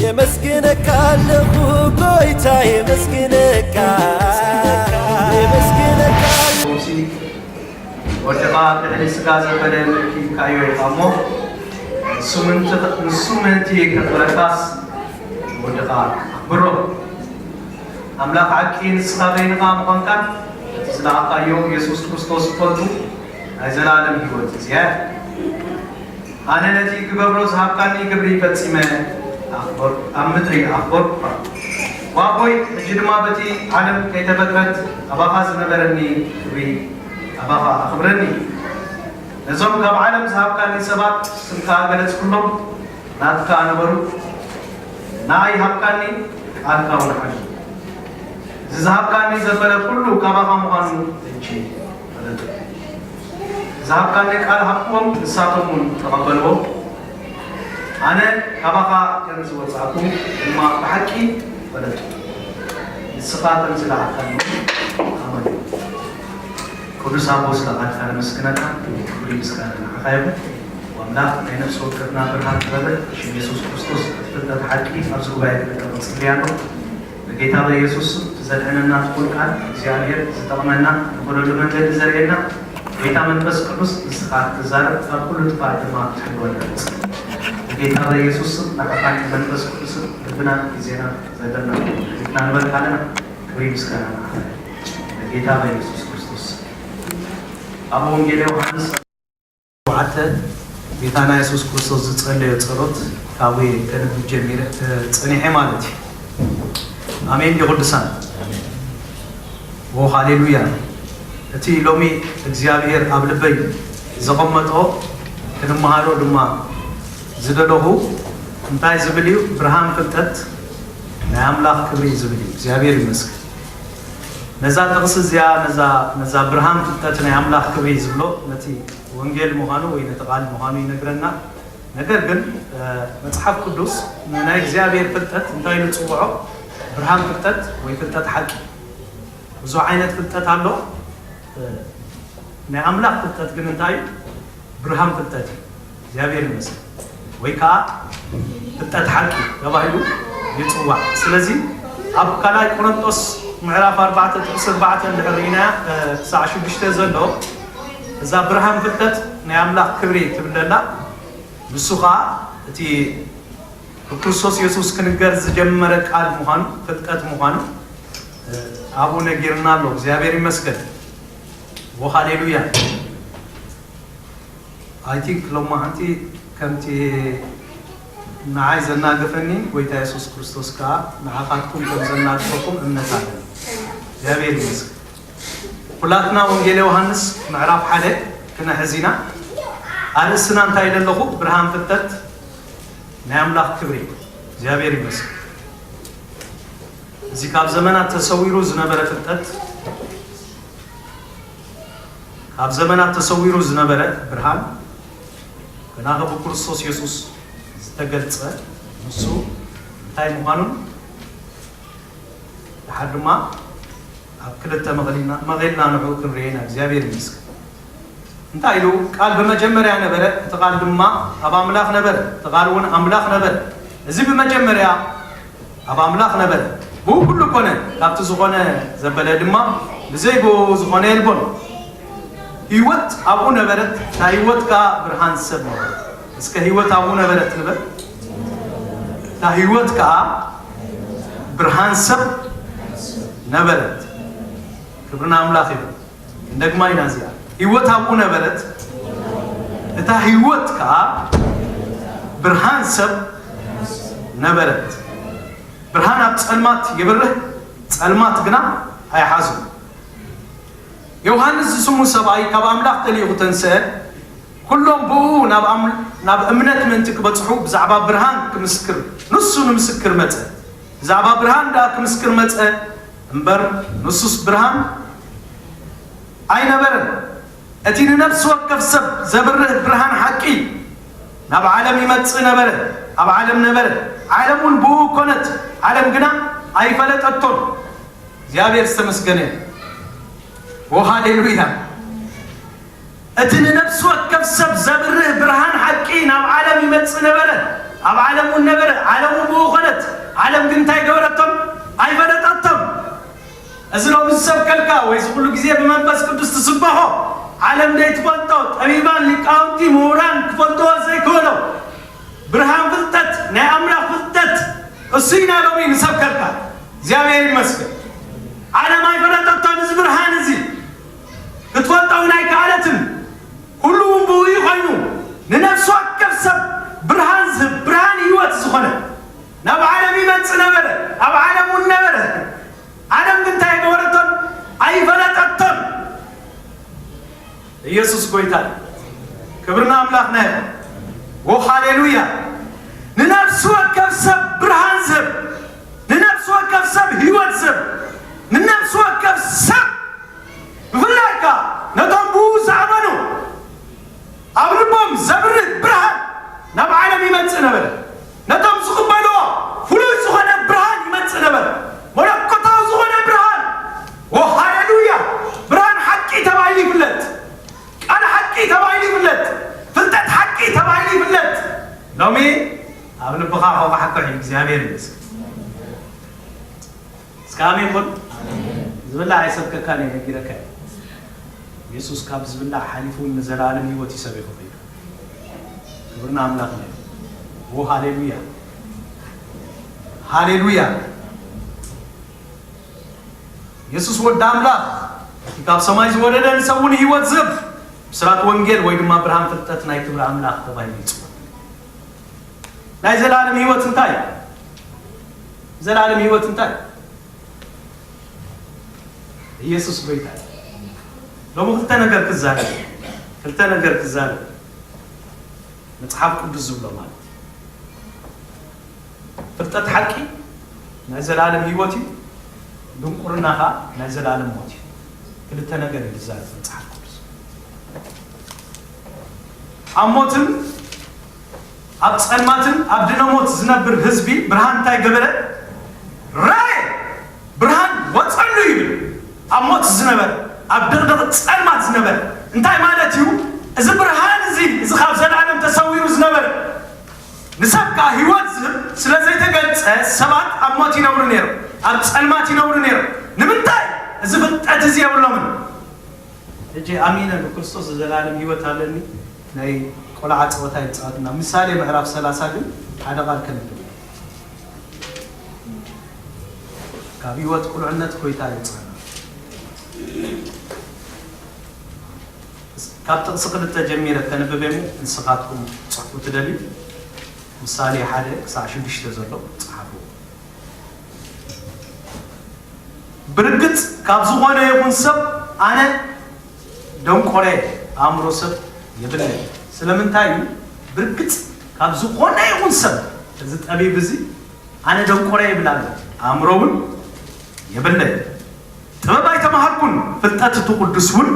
የመስግነካ ኣለኹ ጎይታ፣ የመስግነካ፣ የመስግነካ። ሙሲ ወድኻ ኣብ ልዕሊ ስጋ ዘበለ ምልኪ ኢልካዮ ኢኻ እሞ፣ ንሱ ምንቲ-፣ ንሱ ምእንቲ ከኽብረካስ ወድኻ ኣኽብሮ። ኣምላኽ ሓቂ ንስኻ በይንኻ ምዃንካን እቲ ዝለኣኻዮ የሱስ ክርስቶስ ዝፈልጡ ናይ ዘላለም ህይወት እዚኣ እያ። ኣነ ነቲ ክገብሮ ዝሃብካኒ ግብሪ ፈጺመ ኣኽበር-፣ ኣብ ምድሪ ኣኽበርኩኻ። ዋቦይ፣ ሕጂ ድማ በቲ ዓለም ከይተፈጥረት ኣባኻ ዝነበረኒ ክብሪ ኣባኻ ኣኽብረኒ። ነዞም ካብ ዓለም ዝሃብካኒ ሰባት ስምካ ገለጽኩሎም፣ ናትካ ነበሩ። ንዓይ ሃብካኒ፣ ቃልካ እውን ሓዙ። እዚ ዝሃብካኒ ዘበለ ኩሉ ካባኻ ምዃኑ ሕጂ ፈለጥኩ። ዝሃብካኒ ቃል ሃብክዎም፣ ንሳቶም እውን ተቐበልዎ። ኣነ ካባኻ ከም ዝወጻእኩ ድማ ብሓቂ ፈለጥኩ። ንስኻ ከም ዝለኣኽካኒ ኣመንኩ። ቅዱስ ኣቦ፣ ስለ ቃልካ ነመስግነካ። ክብሪ ምስጋና ንዓኻ ይኹን። ኣምላኽ ናይ ነፍሲ ወከፍና ብርሃን ክበርህ፣ ብሽም የሱስ ክርስቶስ እቲ ፍልጠት ሓቂ ኣብዚ ጉባኤ ክልቀቕ እጽሊ ኣለኹ። በጌታ በኢየሱስ ስም፣ እቲ ዘድሕነና ትኹል ቃል እግዚኣብሔር ዝጠቕመና፣ ንኸደሉ መንገዲ ዘርእየና ጎይታ መንፈስ ቅዱስ ንስኻ ክትዛረብ፣ ካብ ኩሉ ጥፋት ድማ ክትሕልወና ንጽሊ። በጌታ በኢየሱስ ስም፣ ንዓኻን መንፈስ ቅዱስን ልብናን ግዜና ዘገርና ሪትና ንበልካ ኣለና። ክብሪ ምስጋና ንዓኻ። በጌታ በኢየሱስ ክርስቶስ ስም። ኣብ ወንጌል ዮሃንስ ሸውዓተ፣ ጌታና የሱስ ክርስቶስ ዝጸለዮ ጸሎት ካብኡ ከንብብ ጀሚረ፣ እ፣ ጸኒሐ ማለት እዩ። ኣሜን ዲ ቅዱሳን? ኦ ሃሌሉያ። እቲ ሎሚ እግዚኣብሔር ኣብ ልበይ ዘቐመጦ ክንመሃሮ ድማ ዝደለኹ እንታይ ዝብል እዩ? ብርሃን ፍልጠት ናይ ኣምላኽ ክብሪ እዩ ዝብል እዩ። እግዚኣብሔር ይመስገን። ነዛ ጥቕሲ እዚኣ፣ ነዛ፣ ነዛ ብርሃን ፍልጠት ናይ ኣምላኽ ክብሪ ዝብሎ ነቲ ወንጌል ምዃኑ ወይ ነቲ ቃል ምዃኑ ይነግረና። ነገር ግን፣ እ፣ መጽሓፍ ቅዱስ ንናይ እግዚኣብሔር ፍልጠት እንታይ ኢሉ ጽውዖ? ብርሃን ፍልጠት ወይ ፍልጠት ሓቂ። ብዙሕ ዓይነት ፍልጠት ኣሎ። እ፣ ናይ ኣምላኽ ፍልጠት ግን እንታይ እዩ? ብርሃን ፍልጠት እዩ። እግዚኣብሔር ይመስገን። ወይ ከዓ ፍልጠት ሓቂ ተባሂሉ ይጽዋዕ። ስለዚ ኣብ ካልኣይ ቆሮንቶስ ምዕራፍ ኣርባዕተ ጥቕሲ ኣርባዕተ እንድሕር ርኢናያ፣ እ፣ ክሳዕ ሽዱሽተ ዘሎ እዛ ብርሃን ፍልጠት ናይ ኣምላኽ ክብሪ ትብለላ። ንሱ ኸዓ እቲ ብክርስቶስ የሱስ ክንገር ዝጀመረ ቃል ምዃኑ፣ ፍልጠት ምዃኑ፣ እ፣ ኣብኡ ነጊርና ኣሎ። እግዚኣብሔር ይመስገን። ዎ ሃሌሉያ። I think ሎማዓንቲ ከምቲ ንዓይ ዘናገፈኒ ጎይታ የሱስ ክርስቶስ ከኣ ንዓኻትኩም ከም ዘናግፈኩም እምነት ኣለኒ። እግዚኣብሔር ይመስገን። ኩላትና ወንጌል ዮሃንስ ምዕራፍ ሓደ ክነሕዝ ኢና። ኣርእስትና እንታይ ኢለ ኣለኹ? ብርሃን ፍልጠት ናይ ኣምላኽ ክብሪ። እግዚኣብሔር ይመስገን። እዚ ካብ ዘመናት ተሰዊሩ ዝነበረ ፍልጠት፣ ካብ ዘመናት ተሰዊሩ ዝነበረ ብርሃን፣ ግናኸ ብክርስቶስ የሱስ ዝተገልጸ፣ ንሱ እንታይ ምዃኑን፣ ደሓር ድማ ኣብ ክልተ መቐሊና-፣ መቐልና ንዕኡ ክንርኢ ኢና። እግዚኣብሔር ይመስገን። እንታይ ኢሉ? ቃል ብመጀመርያ ነበረ፣ እቲ ቃል ድማ ኣብ ኣምላኽ ነበረ፣ እቲ ቃል እውን ኣምላኽ ነበረ። እዚ ብመጀመርያ ኣብ ኣምላኽ ነበረ። ብኡ ኩሉ ኮነ፣ ካብቲ ዝኾነ ዘበለ ድማ ብዘይ ብኡ ዝኾነ የልቦን። ህይወት ኣብኡ ነበረት፣ እታ ህይወት ከኣ ብርሃን ሰብ ነበረት። እስከ ህይወት ኣብኡ ነበረት ንበል። እታ ህይወት ከኣ ብርሃን ሰብ ነበረት። ክብሪ ንኣምላኽ ይኹን። እንደግማ ኢና እዚኣ። ህይወት ኣብኡ ነበረት፣ እታ ህይወት ከኣ ብርሃን ሰብ ነበረት። ብርሃን ኣብ ጸልማት ይብርህ፣ ጸልማት ግና ኣይሓዞን። ዮሃንስ ዝስሙ ሰብኣይ ካብ ኣምላኽ ተልኢኹ ተንስአ፣ ኩሎም ብኡ ናብ ኣም-፣ ናብ እምነት ምእንቲ ክበጽሑ ብዛዕባ ብርሃን ክምስክር፣ ንሱ ንምስክር መጸ። ብዛዕባ ብርሃን ደኣ ክምስክር መጸ እምበር፣ ንሱስ ብርሃን ኣይነበረን። እቲ ንነፍሲ ወከፍ ሰብ ዘብርህ ብርሃን ሓቂ ናብ ዓለም ይመጽእ ነበረ፣ ኣብ ዓለም ነበረ፣ ዓለም እውን ብኡ ኮነት፣ ዓለም ግና ኣይፈለጠቶን። እግዚኣብሔር ዝተመስገነ ይኹን። ዎ ሃሌሉያ። እቲ ንነፍሲ ወከፍ ሰብ ዘብርህ ብርሃን ሓቂ ናብ ዓለም ይመጽእ ነበረ፣ ኣብ ዓለም እውን ነበረ፣ ዓለም እውን ብኡ ኾነት፣ ዓለም ግን እንታይ ገበረቶም? ኣይፈለጠቶም። እዚ ሎሚ ዝሰብከልካ ወይ እዚ ኩሉ ግዜ ብመንፈስ ቅዱስ ትስበኾ ዓለም ዘይትፈልጦ፣ ጠቢባን ሊቃውንቲ ምሁራን ክፈልጥዎ ዘይክእሎ ብርሃን ፍልጠት፣ ናይ ኣምላኽ ፍልጠት፣ እሱ ኢና ሎሚ ንሰብከልካ። እግዚኣብሔር ይመስገን። ዓለም ኣይፈለጠቶን እዚ ብርሃን እዚ ክትፈልጦ እውን ኣይከኣለትን። ኩሉ እውን ብኡ እዩ ኮይኑ፣ ንነፍሲ ወከፍ ሰብ ብርሃን ዝህብ፣ ብርሃን ህይወት ዝኾነ ናብ ዓለም ይመጽእ ነበረ፣ ኣብ ዓለም እውን ነበረ። ዓለም ግን እንታይ ገበረቶን? ኣይፈለጠቶን። ኢየሱስ ጎይታ እዩ። ክብሪ ንኣምላኽና ይኹን። ዎ ሃሌሉያ። ንነፍሲ ወከፍ ሰብ ብርሃን ዝህብ፣ ንነፍሲ ወከፍ ሰብ ህይወት ዝህብ፣ ንነፍሲ ወከፍ ሰብ ብፍላይ ከኣ ነቶም ብኡ ዝኣመኑ ኣብ ልቦም ዘብርህ ብርሃን ናብ ዓለም ይመጽእ ነበረ። ነቶም ዝቕበልዎ ፍሉይ ዝኾነ ብርሃን ይመጽእ ነበረ። መለኮታዊ ዝኾነ ብርሃን። ዎ ሃሌሉያ። ብርሃን ሓቂ ተባሂሉ ይፍለጥ። ቃል ሓቂ ተባሂሉ ይፍለጥ። ፍልጠት ሓቂ ተባሂሉ ይፍለጥ። ሎሚ ኣብ ልብኻ ከውቃሕኮሕ እዩ። እግዚኣብሔር ይመስገን። እስከ ኣሜን በሉ። ዝብላዕ ኣይሰብከካን እየ ነጊረካ እየ። ኢየሱስ ካብ ዝብላዕ ሓሊፉ እውን ንዘለኣለም ህይወት እዩ ሰቢኹ ከይዱ። ክብርና ኣምላኽ ነው። ዎ ሃሌሉያ። ሃሌሉያ። ኢየሱስ ወዲ ኣምላኽ እቲ ካብ ሰማይ ዝወረደ ንሰብ እውን ህይወት ዝህብ ብስራት ወንጌል ወይ ድማ ብርሃን ፍልጠት ናይ ክብሪ ኣምላኽ ተባሂሉ ይጽዋዕ። ናይ ዘላለም ህይወት እንታይ እዩ? ዘላለም ህይወት እንታይ እዩ? ኢየሱስ ጎይታ እዩ። ሎሚ ክልተ ነገር ክዛረብ፣ ክልተ ነገር ክዛረብ መጽሓፍ ቅዱስ ዝብሎ ማለት እዩ። ፍልጠት ሓቂ ናይ ዘላለም ህይወት እዩ፣ ድንቁርና ኸኣ ናይ ዘላለም ሞት እዩ። ክልተ ነገር እዩ ዝዛረብ መጽሓፍ ቅዱስ። ኣብ ሞትን ኣብ ጸልማትን ኣብ ድነ ሞት ዝነብር ህዝቢ ብርሃን እንታይ ገበረ? ረኣየ። ብርሃን ወጸሉ ይብል። ኣብ ሞት ዝነበረ፣ ኣብ ድቕድቕ ጸልማት ዝነበረ እንታይ ማለት እዩ? እዚ ብርሃን እዚ፣ እዚ ካብ ዘላለም ተሰዊሩ ዝነበረ ንሰብ ከኣ ህይወት ዝህብ ስለ ዘይተገልጸ ሰባት ኣብ ሞት ይነብሩ ነይሮም፣ ኣብ ጸልማት ይነብሩ ነይሮም። ንምንታይ? እዚ ፍልጠት እዚ የብሎምን። ሕጂ ኣሚነ ብክርስቶስ ዘላለም ህይወት ኣለኒ ናይ ቆልዓ ጸወታ ይጻወትና። ምሳሌ ምዕራፍ ሰላሳ ግን ሓደ ቃል ከንብብ። ካብ ህይወት ቁልዕነት ኮይታ ይውጻና። ካብ ጥቕሲ ክልተ ጀሚረ ከንብብ እየ፣ ንስኻትኩም ጽሕፉ ትደልዩ። ምሳሌ ሓደ ክሳዕ ሽዱሽተ ዘሎ ጽሓፉ። ብርግጽ ካብ ዝኾነ ይኹን ሰብ ኣነ ደንቆረ፣ ኣእምሮ ሰብ የብለይ። ስለምንታይ እዩ? ብርግጽ ካብ ዝኾነ ይኹን ሰብ፣ እዚ ጠቢብ እዚ ኣነ ደንቆረ ይብል ኣሎ፣ ኣእምሮ እውን የብለይ። ጥበብ ኣይተማሃርኩን፣ ፍልጠት እቲ ቅዱስ እውን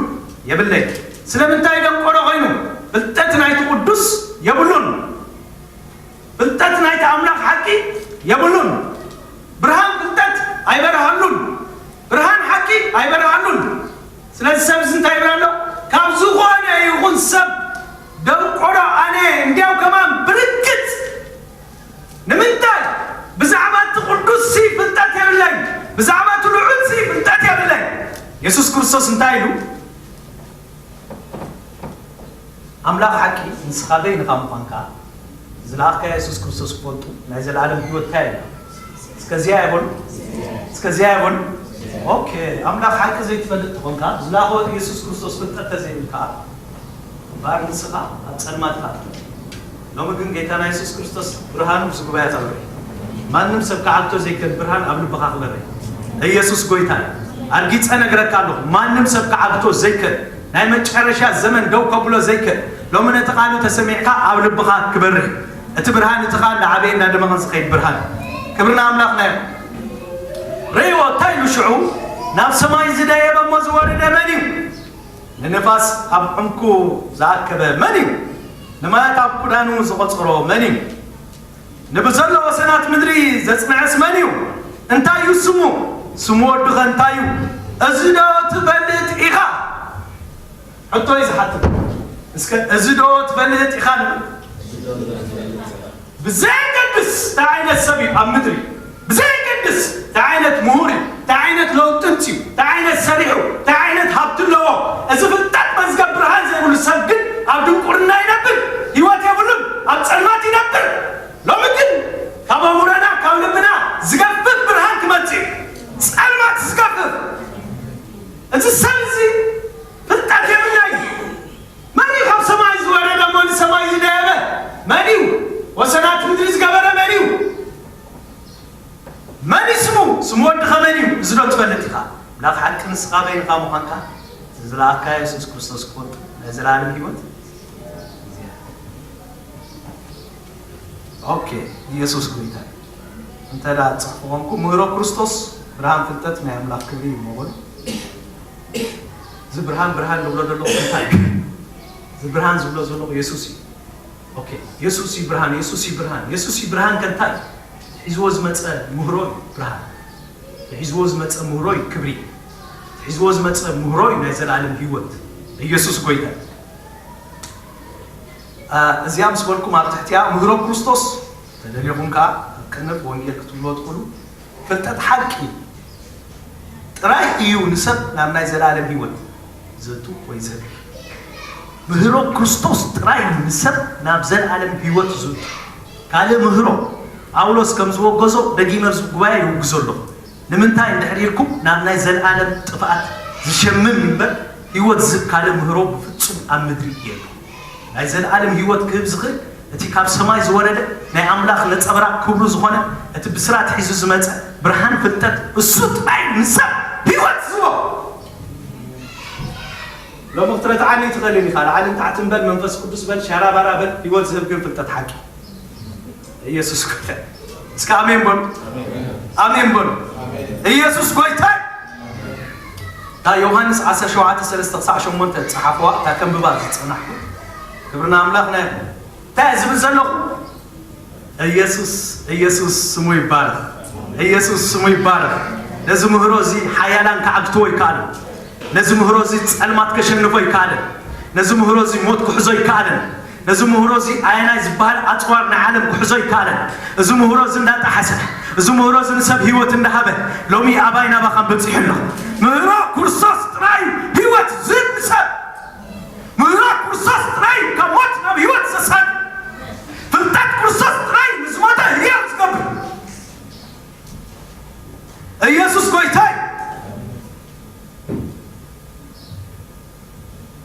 የብለይ። ስለምንታይ ደንቆረ ኮይኑ? ፍልጠት ናይቲ ቅዱስ የብሉን። ፍልጠት ናይቲ ኣምላኽ ሓቂ የብሉን። ብርሃን ፍልጠት ኣይበርሃሉን። ብርሃን ሓቂ ኣይበርሃሉን። ስለዚ ሰብ እዚ እንታይ ይብል ኣሎ? ካብ ዝኾነ ይኹን ሰብ ደንቆሮ ኣነ፣ እንዲያው ከማን ብርግጽ። ንምንታይ? ብዛዕባ እቲ ቅዱስ ሲ ፍልጠት የብለይ፣ ብዛዕባ እቲ ልዑል ሲ ፍልጠት የብለይ። የሱስ ክርስቶስ እንታይ ኢሉ? ኣምላኽ ሓቂ ንስኻ በይንኻ ምዃንካ፣ ዝለኣኽካ የሱስ ክርስቶስ ክፈልጡ ናይ ዘለኣለም ህይወትካ የለን። እስከ እዚኣ ይበሉ፣ እስከ እዚኣ ይበሉ። ኦኬ፣ ኣምላኽ ሓቂ ዘይትፈልጥ ተኾንካ፣ ዝለኣኾ የሱስ ክርስቶስ ፍልጠት ተዘይብልካ፣ እምበኣር ንስኻ ኣብ ጸልማት ኢኻ ትነብር። ሎሚ ግን ጌታና የሱስ ክርስቶስ ብርሃኑ ኣብዚ ጉባኤ ተብርህ። ማንም ሰብ ክዓግቶ ዘይክእል ብርሃን ኣብ ልብኻ ክበርህ። ኢየሱስ ጎይታ እዩ። ኣርጊጸ ነግረካ ኣለኹ፣ ማንም ሰብ ክዓግቶ ዘይክእል፣ ናይ መጨረሻ ዘመን ደው ከብሎ ዘይክእል፣ ሎሚ ነቲ ቃሉ ተሰሚዕካ ኣብ ልብኻ ክበርህ፣ እቲ ብርሃን እቲ ኸኣ እናዓበየ እናደመቐን ዝኸይድ ብርሃን። ክብሪ ንኣምላኽና ይኹን። ርእይዎ፣ እንታይ ኢሉ ሽዑ? ናብ ሰማይ ዝደየበ እሞ ዝወረደ መን እዩ? ንንፋስ ኣብ ዕንቁ ዝኣከበ መን እዩ? ንማያት ኣብ ክዳኑ ዝቖጸሮ መን እዩ? ንብዘሎ ወሰናት ምድሪ ዘጽንዐስ መን እዩ? እንታይ እዩ ስሙ? ስሙ ወዱኸ እንታይ እዩ? እዚ ዶ ትፈልጥ ኢኻ? ሕቶ እዩ ዝሓትት። እስከ እዚ ዶ ትፈልጥ ኢኻ ንብል? ብዘየገድስ እንታይ ዓይነት ሰብ እዩ ኣብ ምድሪ፣ ብዘየገድስ እንታይ ዓይነት ምሁር እዩ፣ እንታይ ዓይነት ለውጢ ኣምጺኡ፣ እንታይ ዓይነት ሰሪሑ፣ እንታይ ዓይነት ሃብቲ ኣለዎ፣ እዚ ፍልጠት መዝገብ ብርሃን ዘይብሉ ሰብ ግን ኣብ ድንቁርና ይነብር፣ ህይወት የብሉን፣ ኣብ ጸልማት ይነብር። ሎሚ ግን ካብ ኣእምሮና ካብ ልብና ዝገፍፍ ብርሃን ክመጽእ እዩ። ጸልማት ዝገፍፍ። እዚ ሰብ እዚ ፍልጠት የብልናይ። መን እዩ ካብ ሰማይ ዝወረደ እሞ ንሰማይ ዝደየበ? መን እዩ? ወሰናት ምድሪ ዝገበረ መን እዩ? መን እዩ ስሙ? ስሙ ወድኻ መን እዩ? እዚ ዶ ትፈልጥ ኢኻ? ኣምላኽ ሓቂ ንስኻ በይንኻ ምዃንካ፣ ዝለኣካ የሱስ ክርስቶስ ክፈልጡ ናይ ዘላለም ህይወት። ኦኬ፣ ኢየሱስ ጎይታ እዩ። እንተ ደኣ ጽሑፍ ኮንኩ፣ ምህሮ ክርስቶስ ብርሃን ፍልጠት ናይ ኣምላኽ ክብሪ እዩ እሞ በሉ። እዚ ብርሃን፣ ብርሃን ዝብሎ ዘለኹ እንታይ እዩ? እዚ ብርሃን ዝብሎ ዘለኹ የሱስ እዩ። ኦኬ፣ የሱስ እዩ ብርሃን፣ የሱስ እዩ ብርሃን፣ የሱስ እዩ ብርሃን ከ እንታይ እዩ? ሒዝዎ ዝመጸ ምህሮ እዩ ብርሃን። ሒዝዎ ዝመጸ ምህሮ እዩ ክብሪ። ሒዝዎ ዝመጸ ምህሮ እዩ ናይ ዘላለም ህይወት። ኢየሱስ ጎይታ እዩ። እ፣ እዚኣ ምስ በልኩም ኣብ ትሕቲኣ ምህሮ ክርስቶስ ተደሊኹም ከኣ ኣብ ቅንፍ ወንጌል ክትብልዎ ትኽእሉ። ፍልጠት ሓቂ ጥራይ እዩ ንሰብ ናብ ናይ ዘላለም ህይወት ዘእቱ ወይ ዘህብ። ምህሮ ክርስቶስ ጥራይ እዩ ንሰብ ናብ ዘላለም ህይወት ዘእቱ። ካልእ ምህሮ ጳውሎስ ከም ዝወገዞ ደጊመ ኣብዚ ጉባኤ ይውግዞ ኣለኹ። ንምንታይ እንድሕር ኢልኩም ናብ ናይ ዘላለም ጥፍኣት ዝሸምም እምበር ህይወት ዝህብ ካልእ ምህሮ ብፍጹም ኣብ ምድሪ የለን። ናይ ዘለኣለም ህይወት ክህብ ዝኽእል እቲ ካብ ሰማይ ዝወረደ ናይ ኣምላኽ ነጸብራቕ ክብሩ ዝኾነ እቲ ብስራት ሒዙ ዝመጸ ብርሃን ፍልጠት እሱ ጥራይ ንሰብ ህይወት ዝህቦ። ሎሚ ክትረትዓኒ ትኽእል ኢኻ። ላዕልን ታሕትን በል፣ መንፈስ ቅዱስ በል፣ ሻራባራ በል፣ ህይወት ዝህብ ግን ፍልጠት ሓቂ ኢየሱስ ጎይታ። እስከ ኣሜን በሉ። ኣሜን በሉ። ኢየሱስ ጎይታ። እታ ዮሃንስ ዓሰርተ ሸውዓተ ሰለስተ ክሳዕ ሸሞንተ ጸሓፍዋ፣ እታ ከንብባ ዝጸናሕኩ። ክብሪ ንኣምላኽና ይኹን። እንታይ ዝብል ዘለኹ? ኢየሱስ፣ ኢየሱስ ስሙ ይባረኽ። ኢየሱስ ስሙ ይባረኽ። ነዚ ምህሮ እዚ ሓያላን ክዓግትዎ ይከኣሉ። ነዚ ምህሮ እዚ ጸልማት ከሸንፎ ይከኣልን። ነዚ ምህሮ እዚ ሞት ክሕዞ ይከኣልን። ነዚ ምህሮ እዚ ኣየናይ ዝበሃል ኣጽዋር ናይ ዓለም ክሕዞ ይከኣልን። እዚ ምህሮ እዚ እንዳጠሓሰ፣ እዚ ምህሮ እዚ ንሰብ ህይወት እንዳሃበ፣ ሎሚ ኣባይ ናባኻን በጺሑ ኣሎ። ምህሮ ክርስቶስ ጥራይ ህይወት ዝህብ ንሰብ። ምህሮ ክርስቶስ ጥራይ ካብ ሞት ናብ ህይወት ዘሳግር። ፍልጠት ክርስቶስ ጥራይ ንዝሞተ ህያው ዝገብር። ኢየሱስ ጎይታ እዩ።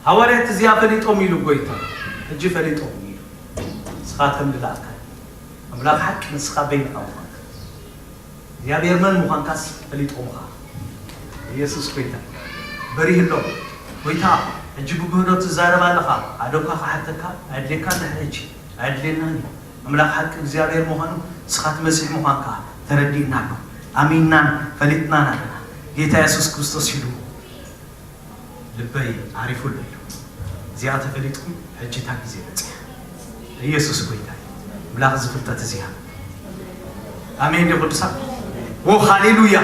ሃዋርያት እዚኣ ፈሊጦም ኢሉ ጎይታ፣ ሕጂ ፈሊጦም ኢሉ። ንስኻ ከም ዝለኣካ ኣምላኽ ሓቂ ንስኻ በይንኻ ምዃንካ፣ እግዚኣብሔር መን ምዃንካስ ፈሊጦምኻ። ኢየሱስ ጎይታ። በሪህሎም፣ ጎይታ፣ ሕጂ ብግህዶ ትዛረብ ኣለኻ፣ ኣደኳ ክሓተካ ኣድልየካ እንድሕር ሕጂ ኣየድልየናን እዩ። ኣምላኽ ሓቂ እግዚኣብሔር ምዃኑ ንስኻ እቲ መሲሕ ምዃንካ ተረዲእና ኣሎ። ኣሚንናን ፈሊጥናን ኣለና። ጌታ የሱስ ክርስቶስ ኢሉ ልበይ ዓሪፉ ኣሎ ኢሉ። እዚኣ ተፈሊጥኩም ሕጂ እታ ግዜ በጺሓ። ኢየሱስ ጎይታ እዩ። ኣምላኽ እዚ ፍልጠት እዚኣ። ኣሜን ድዩ ቅዱሳን? ዎ ሃሌሉያ።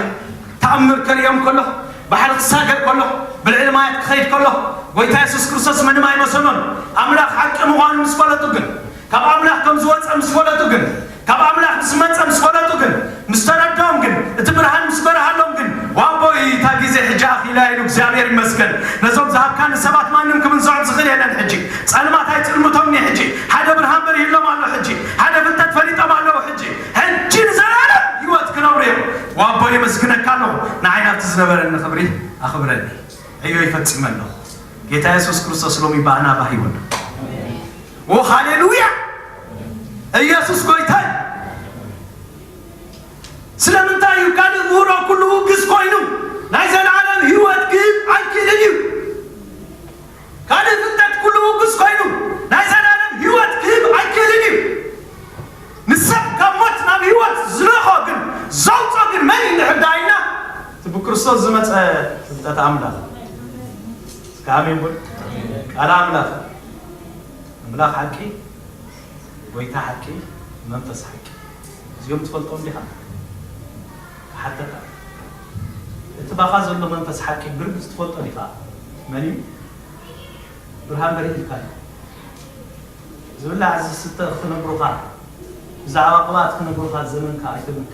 ተኣምር ከርእዮም ከሎ፣ ባሕሪ ክሳገር ከሎ፣ ብልዕሊ ማያት ክኸይድ ከሎ፣ ጎይታ የሱስ ክርስቶስ ምንም ኣይመሰሎን። ኣምላኽ ሓቂ ምዃኑ ምስ ፈለጡ ግን፣ ካብ ኣምላኽ ከም ዝወጸ ምስ ፈለጡ ግን፣ ካብ ኣምላኽ ምስ መጸ ምስ ፈለጡ ግን፣ ምስ ተረድኦም ግን፣ እቲ ብርሃን ምስ በርሃሎም ግን፣ ዋቦይ እታ ግዜ ሕጂ ኣኺላ ኢሉ እግዚኣብሔር ይመስገን። ነዞም ዝሃብካኒ ሰባት ማንም ክምንዝዖም ዝኽእል የለን። ሕጂ ጸልማት ኣይጽልምቶምኒ። ሕጂ ሓደ ብርሃን በሪህሎም ኣሎ። ሕጂ ሓደ ፍልጠት ፈሊጦም ኣለዉ። ሕጂ ሕጂ ንዘለኣለም ህይወት ክነብሩ እዮም። ዋቦይ የመስግነካ ኣለኹ። ንዓይ ናብቲ ዝነበረኒ ክብሪ ኣኽብረኒ። ዕዮ ይፈጺመ ኣለኹ። ጌታ የሱስ ክርስቶስ ሎሚ ባና ባህ ይበሉ። ዎ ሃሌሉያ! ኢየሱስ ጎይታ እዩ። ስለምንታይ እዩ ካልእ ምህሮ ኩሉ ውግዝ ኮይኑ ናይ ዘለዓለም ህይወት ክህብ ኣይክእልን እዩ። ካልእ ፍልጠት ኩሉ ውግዝ ኮይኑ ናይ ዘለዓለም ህይወት ክህብ ኣይክእልን እዩ። ንሰብ ካብ ሞት ናብ ህይወት ዝልእኾ ግን ዘውፅኦ ግን መን እዩ እንድሕር ደኣ ኢልና፣ እቲ ብክርስቶስ ዝመፀ ፍልጠት ኣምላኽ። እስከ ኣሜን በሉ። ቃል ኣምላኽ፣ ኣምላኽ ሓቂ፣ ጎይታ ሓቂ፣ መንፈስ ሓቂ። እዚኦም ትፈልጦም ዲኻ? ክሓተካ። እቲ ባኻ ዘሎ መንፈስ ሓቂ ብርግጽ ትፈልጦ ዲኻ? መን እዩ? ብርሃን በሪህ ኢልካ እዩ። ዝብላዕ ዝስተ ክነግሩኻ። ብዛዕባ ቅብኣት ክነግሩኻ ዘመንካ ኣይተምልክ።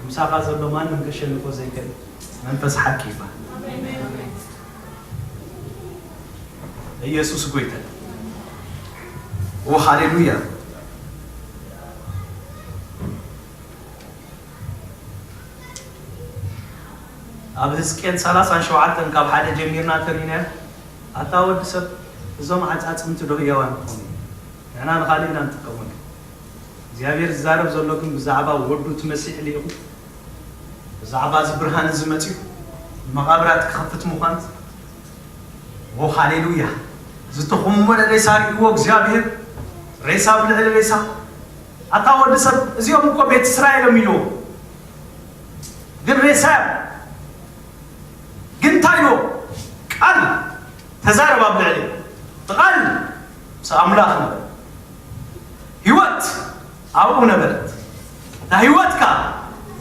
ምሳኻ ዘሎ ማንም ከሸንፎ ዘይክእል መንፈስ ሓቂ ይባል። ኢየሱስ ጎይታ። ኦ ሃሌሉያ። ኣብ ህዝቅኤል ሰላሳን ሸውዓተን ካብ ሓደ ጀሚርና ተሪና። ኣታ ወዲ ሰብ፣ እዞም ዓጻጽምቲ ዶ ህያዋን ክኾኑ እዮም? ንሕና ንኻልእ ኢና ንጥቀመሉ። እግዚኣብሔር ዝዛረብ ዘሎ ግን ብዛዕባ ወዱ እቲ መሲሕ ልኢኹ፣ ብዛዕባ እዚ ብርሃን እዚ መጺኡ ንመቓብራት ክኸፍት ምዃን። ኦ ሃሌሉያ። ዝተኾመረ ሬሳ ርእይዎ እግዚኣብሔር፣ ሬሳ ኣብ ልዕሊ ሬሳ። ኣታ ወዲ ሰብ፣ እዚኦም እኮ ቤት እስራኤል እዮም ኢልዎ። ግን ሬሳ እዮም። ግን እንታይ ኢልዎ? ቃል ተዛረብ ኣብ ልዕሊ። እቲ ቃል ምስ ኣምላኽ ነበረ። ህይወት ኣብኡ ነበረት። እታ ህይወት ከኣ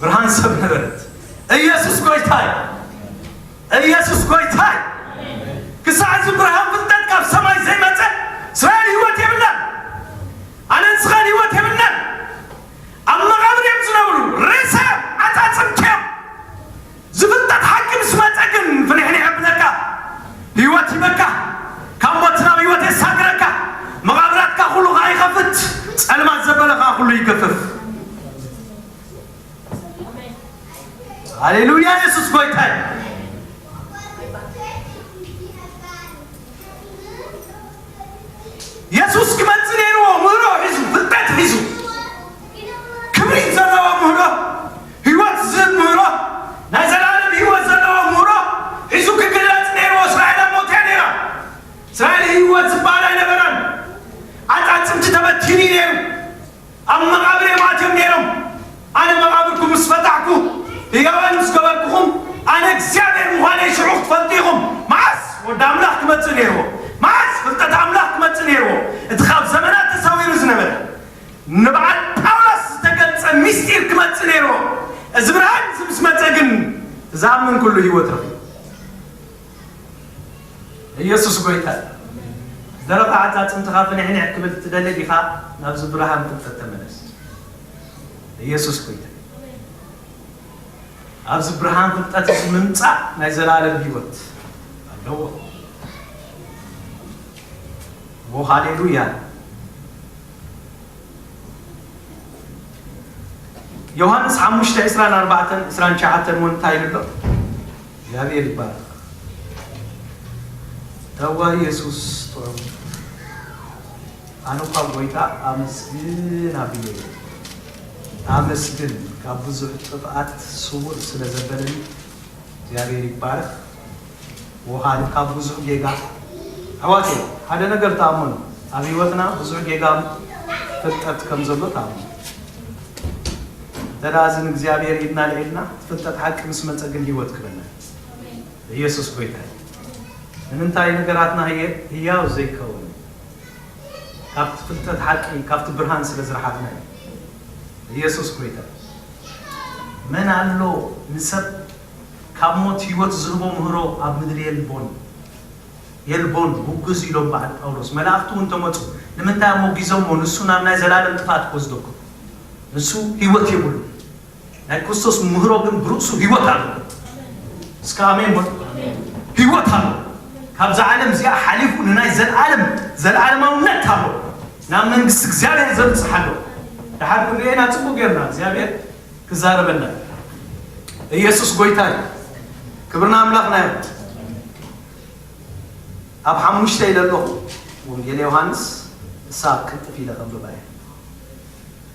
ብርሃን ሰብ ነበረት። ኢየሱስ ጎይታ እዩ። ኢየሱስ ጎይታ እዩ። ክሳዕ እዚ ብርሃን ፍልጠት ካብ ሰማይ ዘይመጸ፣ እስራኤል ህይወት የብላን። ኣነ ንስኻን ህይወት የብልናን። ኣብ መቓብር እዮም ዝነብሩ። ሬሳ እዮም፣ ዓጻጽምቲ እዮም። ዝፍልጠት ሓቂ ምስ መጸ ግን ፍንሕንሕ የብለካ። ህይወት ሂበካ። ካብ ሞት ናብ ህይወት የሳግረካ። መቓብራትካ ኩሉ ኸኣ ይኸፍት። ጸልማት ዘበለ ኸኣ ኩሉ ይገፍፍ። ሃሌሉያ፣ የሱስ ጎይታ እዩ። የሱስ ክመጽእ ነይርዎ፣ ምህሮ ሒዙ፣ ፍልጠት ሒዙ፣ ክብሪ ዘለዎ ምህሮ፣ ህይወት ዝህብ ምህሮ፣ ናይ ዘላለም ህይወት ዘለዎ ምህሮ ሒዙ ክግለጽ ነይርዎ። እስራኤል ኣብ ሞት እያ ነይራ። እስራኤል ህይወት ዝበሃል ኣይነበራን። ዓጻጽምቲ ተበቲኑ እዩ ነይሩ። ኣብ መቓብር እዮም ኣትዮም ነይሮም። ኣነ መቓብርኩም ምስ ፈታሕኩ፣ ህያዋን ምስ ገበርኩኹም፣ ኣነ እግዚኣብሔር ምዃነይ ሽዑ ክትፈልጡ ኢኹም። መዓስ ወዲ ኣምላኽ ክመጽእ ነይርዎ? መዓስ ፍልጠት ኣምላኽ ክመጽእ ነይርዎ? እቲ ካብ ዘመናት ተሰዊሩ ዝነበረ፣ ንበዓል ጳውሎስ ዝተገልጸ ምስጢር ክመጽእ ነይርዎ። እዚ ብርሃን እዚ ምስ መጸ ግን፣ ዝኣምን ኩሉ ህይወት ረኺቡ። ኢየሱስ ጎይታ እዩ። ደረቕ ዓጻጽምትኻ ፍንሕንሕ ክብል ትደሊ ዲኻ? ናብዚ ብርሃን ፍልጠት ተመለስ። ኢየሱስ ጎይታ እዩ። ኣብዚ ብርሃን ፍልጠት እዚ ምምጻእ ናይ ዘላለም ህይወት ኣለዎ። ኦ ሃሌሉያ። ዮሃንስ ሓሙሽተ ዕስራን ኣርባዕተን ዕስራን ትሽዓተን እውን እንታይ ይብል ኣሎ? እግዚኣብሔር ይባረኽ። እዋ ኢየሱስ ጥዑም። ኣነ እኳ ጎይታ ኣመስግን ኣቢለ እየ። ኣመስግን ካብ ብዙሕ ጥፍኣት ስውር ስለ ዘበለኒ እግዚኣብሔር ይባረኽ። ወሃቢ ካብ ብዙሕ ጌጋ። ኣሕዋተይ፣ ሓደ ነገር ተኣመኑ። ኣብ ህይወትና ብዙሕ ጌጋ ፍልጠት ከም ዘሎ ተኣመኑ። እንተ ደኣ እዚ ንእግዚኣብሔር ኢድና ልዒልና፣ ፍልጠት ሓቂ ምስ መጸ ግን ህይወት ክበና። ኢየሱስ ጎይታ እዩ። ንምንታይ ነገራትና ህየ-፣ ህያው ዘይከውን? ካብቲ ፍልጠት ሓቂ፣ ካብቲ ብርሃን ስለ ዝረሓቕና እዩ። ኢየሱስ ጎይታ። መን ኣሎ ንሰብ ካብ ሞት ህይወት ዝህቦ ምህሮ ኣብ ምድሪ የልቦን። የልቦን፣ ውግዝ ኢሎም በዓል ጳውሎስ። መላእኽቲ እውን ተመጹ። ንምንታይ ኣሞጊዞሞ? ንሱ ናብ ናይ ዘላለም ጥፋት ክወስደኩም። ንሱ ህይወት የብሉ። ናይ ክርስቶስ ምህሮ ግን ብርእሱ ህይወት ኣሎ። እስከ ኣሜን በሉ። ህይወት ኣሎ። ካብዛ ዓለም እዚኣ ሓሊፉ ንናይ ዘላለም፣ ዘላለማውነት ኣሎ። ናብ መንግስቲ እግዚኣብሔር ዘብጽሕ ኣሎ። ድሓር ክንርእየና ጽቡቅ ጌርና እግዚኣብሔር ክዛረበና። ኢየሱስ ጎይታ እዩ። ክብርና ኣምላኽና ይኹን። ኣብ ሓሙሽተ ኢለ ኣለኹ፣ ወንጌል ዮሃንስ፣ እሳ ቅልጥፍ ኢለ ከንብባ እየ።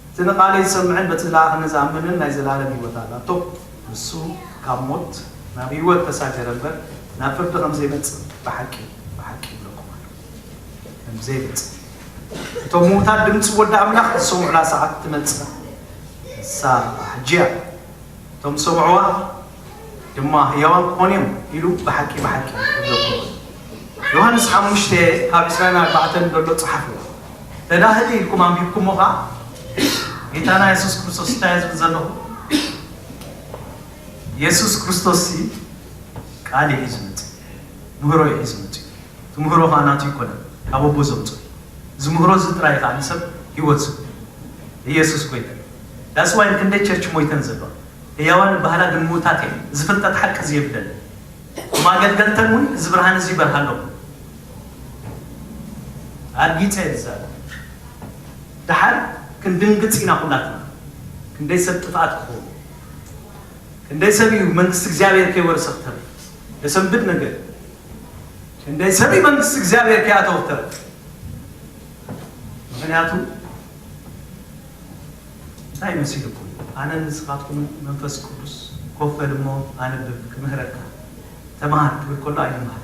እቲ ንቃለይ ዝሰምዕን በቲ ዝለኣኸኒ ዝኣምንን ናይ ዘላለም ህይወት ኣላቶ። ንሱ ካብ ሞት ናብ ህይወት ተሳገረ እምበር ናብ ፍርዲ ከም ዘይመጽእ ብሓቂ፣ ብሓቂ ይብለኩም ኣለኹ። ከም ዘይመጽእ። እቶም ምዉታት ድምጺ ወዲ ኣምላኽ ዝሰምዑላ ሰዓት ትመጽእ። ንሳ ሕጂ እያ። እቶም ዝሰምዕዋ ድማ ህያዋን ክኾኑ እዮም ኢሉ ብሓቂ፣ ብሓቂ ይብለኩም። ዮሃንስ ሓሙሽተ ካብ ዕስራን ኣርባዕተን ዘሎ ጸሓፍዎ። ተዳህሊ ኢልኩም ኣንቢብኩሞ ኸኣ፣ ጌታና የሱስ ክርስቶስ እንታይ እዩ ዝብል ዘለኹ? የሱስ ክርስቶስ ሲ ቃል እዩ ሒዙ መጽእ፣ ምህሮ እዩ ሒዙ መጽእ። እቲ ምህሮ ኸኣ ናቱ ኣይኮነን፣ ካብ ኣቦ ዘምጽኦ እዩ። እዚ ምህሮ እዚ ጥራይ ኸኣ ንሰብ ህይወት ዝህብ። ኢየሱስ ጎይታ። That's why ክንደይ ቸርች ሞይተን ዘሎ። ህያዋን በሃላ ግን ምዉታት እየን። እዚ ፍልጠት ሓቂ እዚ የብለን። እቶም ኣገልገልተን እውን እዚ ብርሃን እዚ ይበርሃሎም። ኣርጊጸ እየ ዝዛረብ። ደሓር ክንድንግጽ ኢና ኩላትና። ክንደይ ሰብ ጥፍኣት ክኸውን። ክንደይ ሰብ እዩ መንግስቲ እግዚኣብሔር ከይወርሰ ክተርፍ። የሰንብድ ነገር። ክንደይ ሰብ እዩ መንግስቲ እግዚኣብሔር ከይኣተወ ክተርፍ። ምክንያቱ እንታይ መሲልኩም? ኣነ ንስኻትኩም መንፈስ ቅዱስ ኮፍ በል እሞ ኣነብብ ክምህረካ ተምሃር ክብል ከሎ ኣይንምሃር።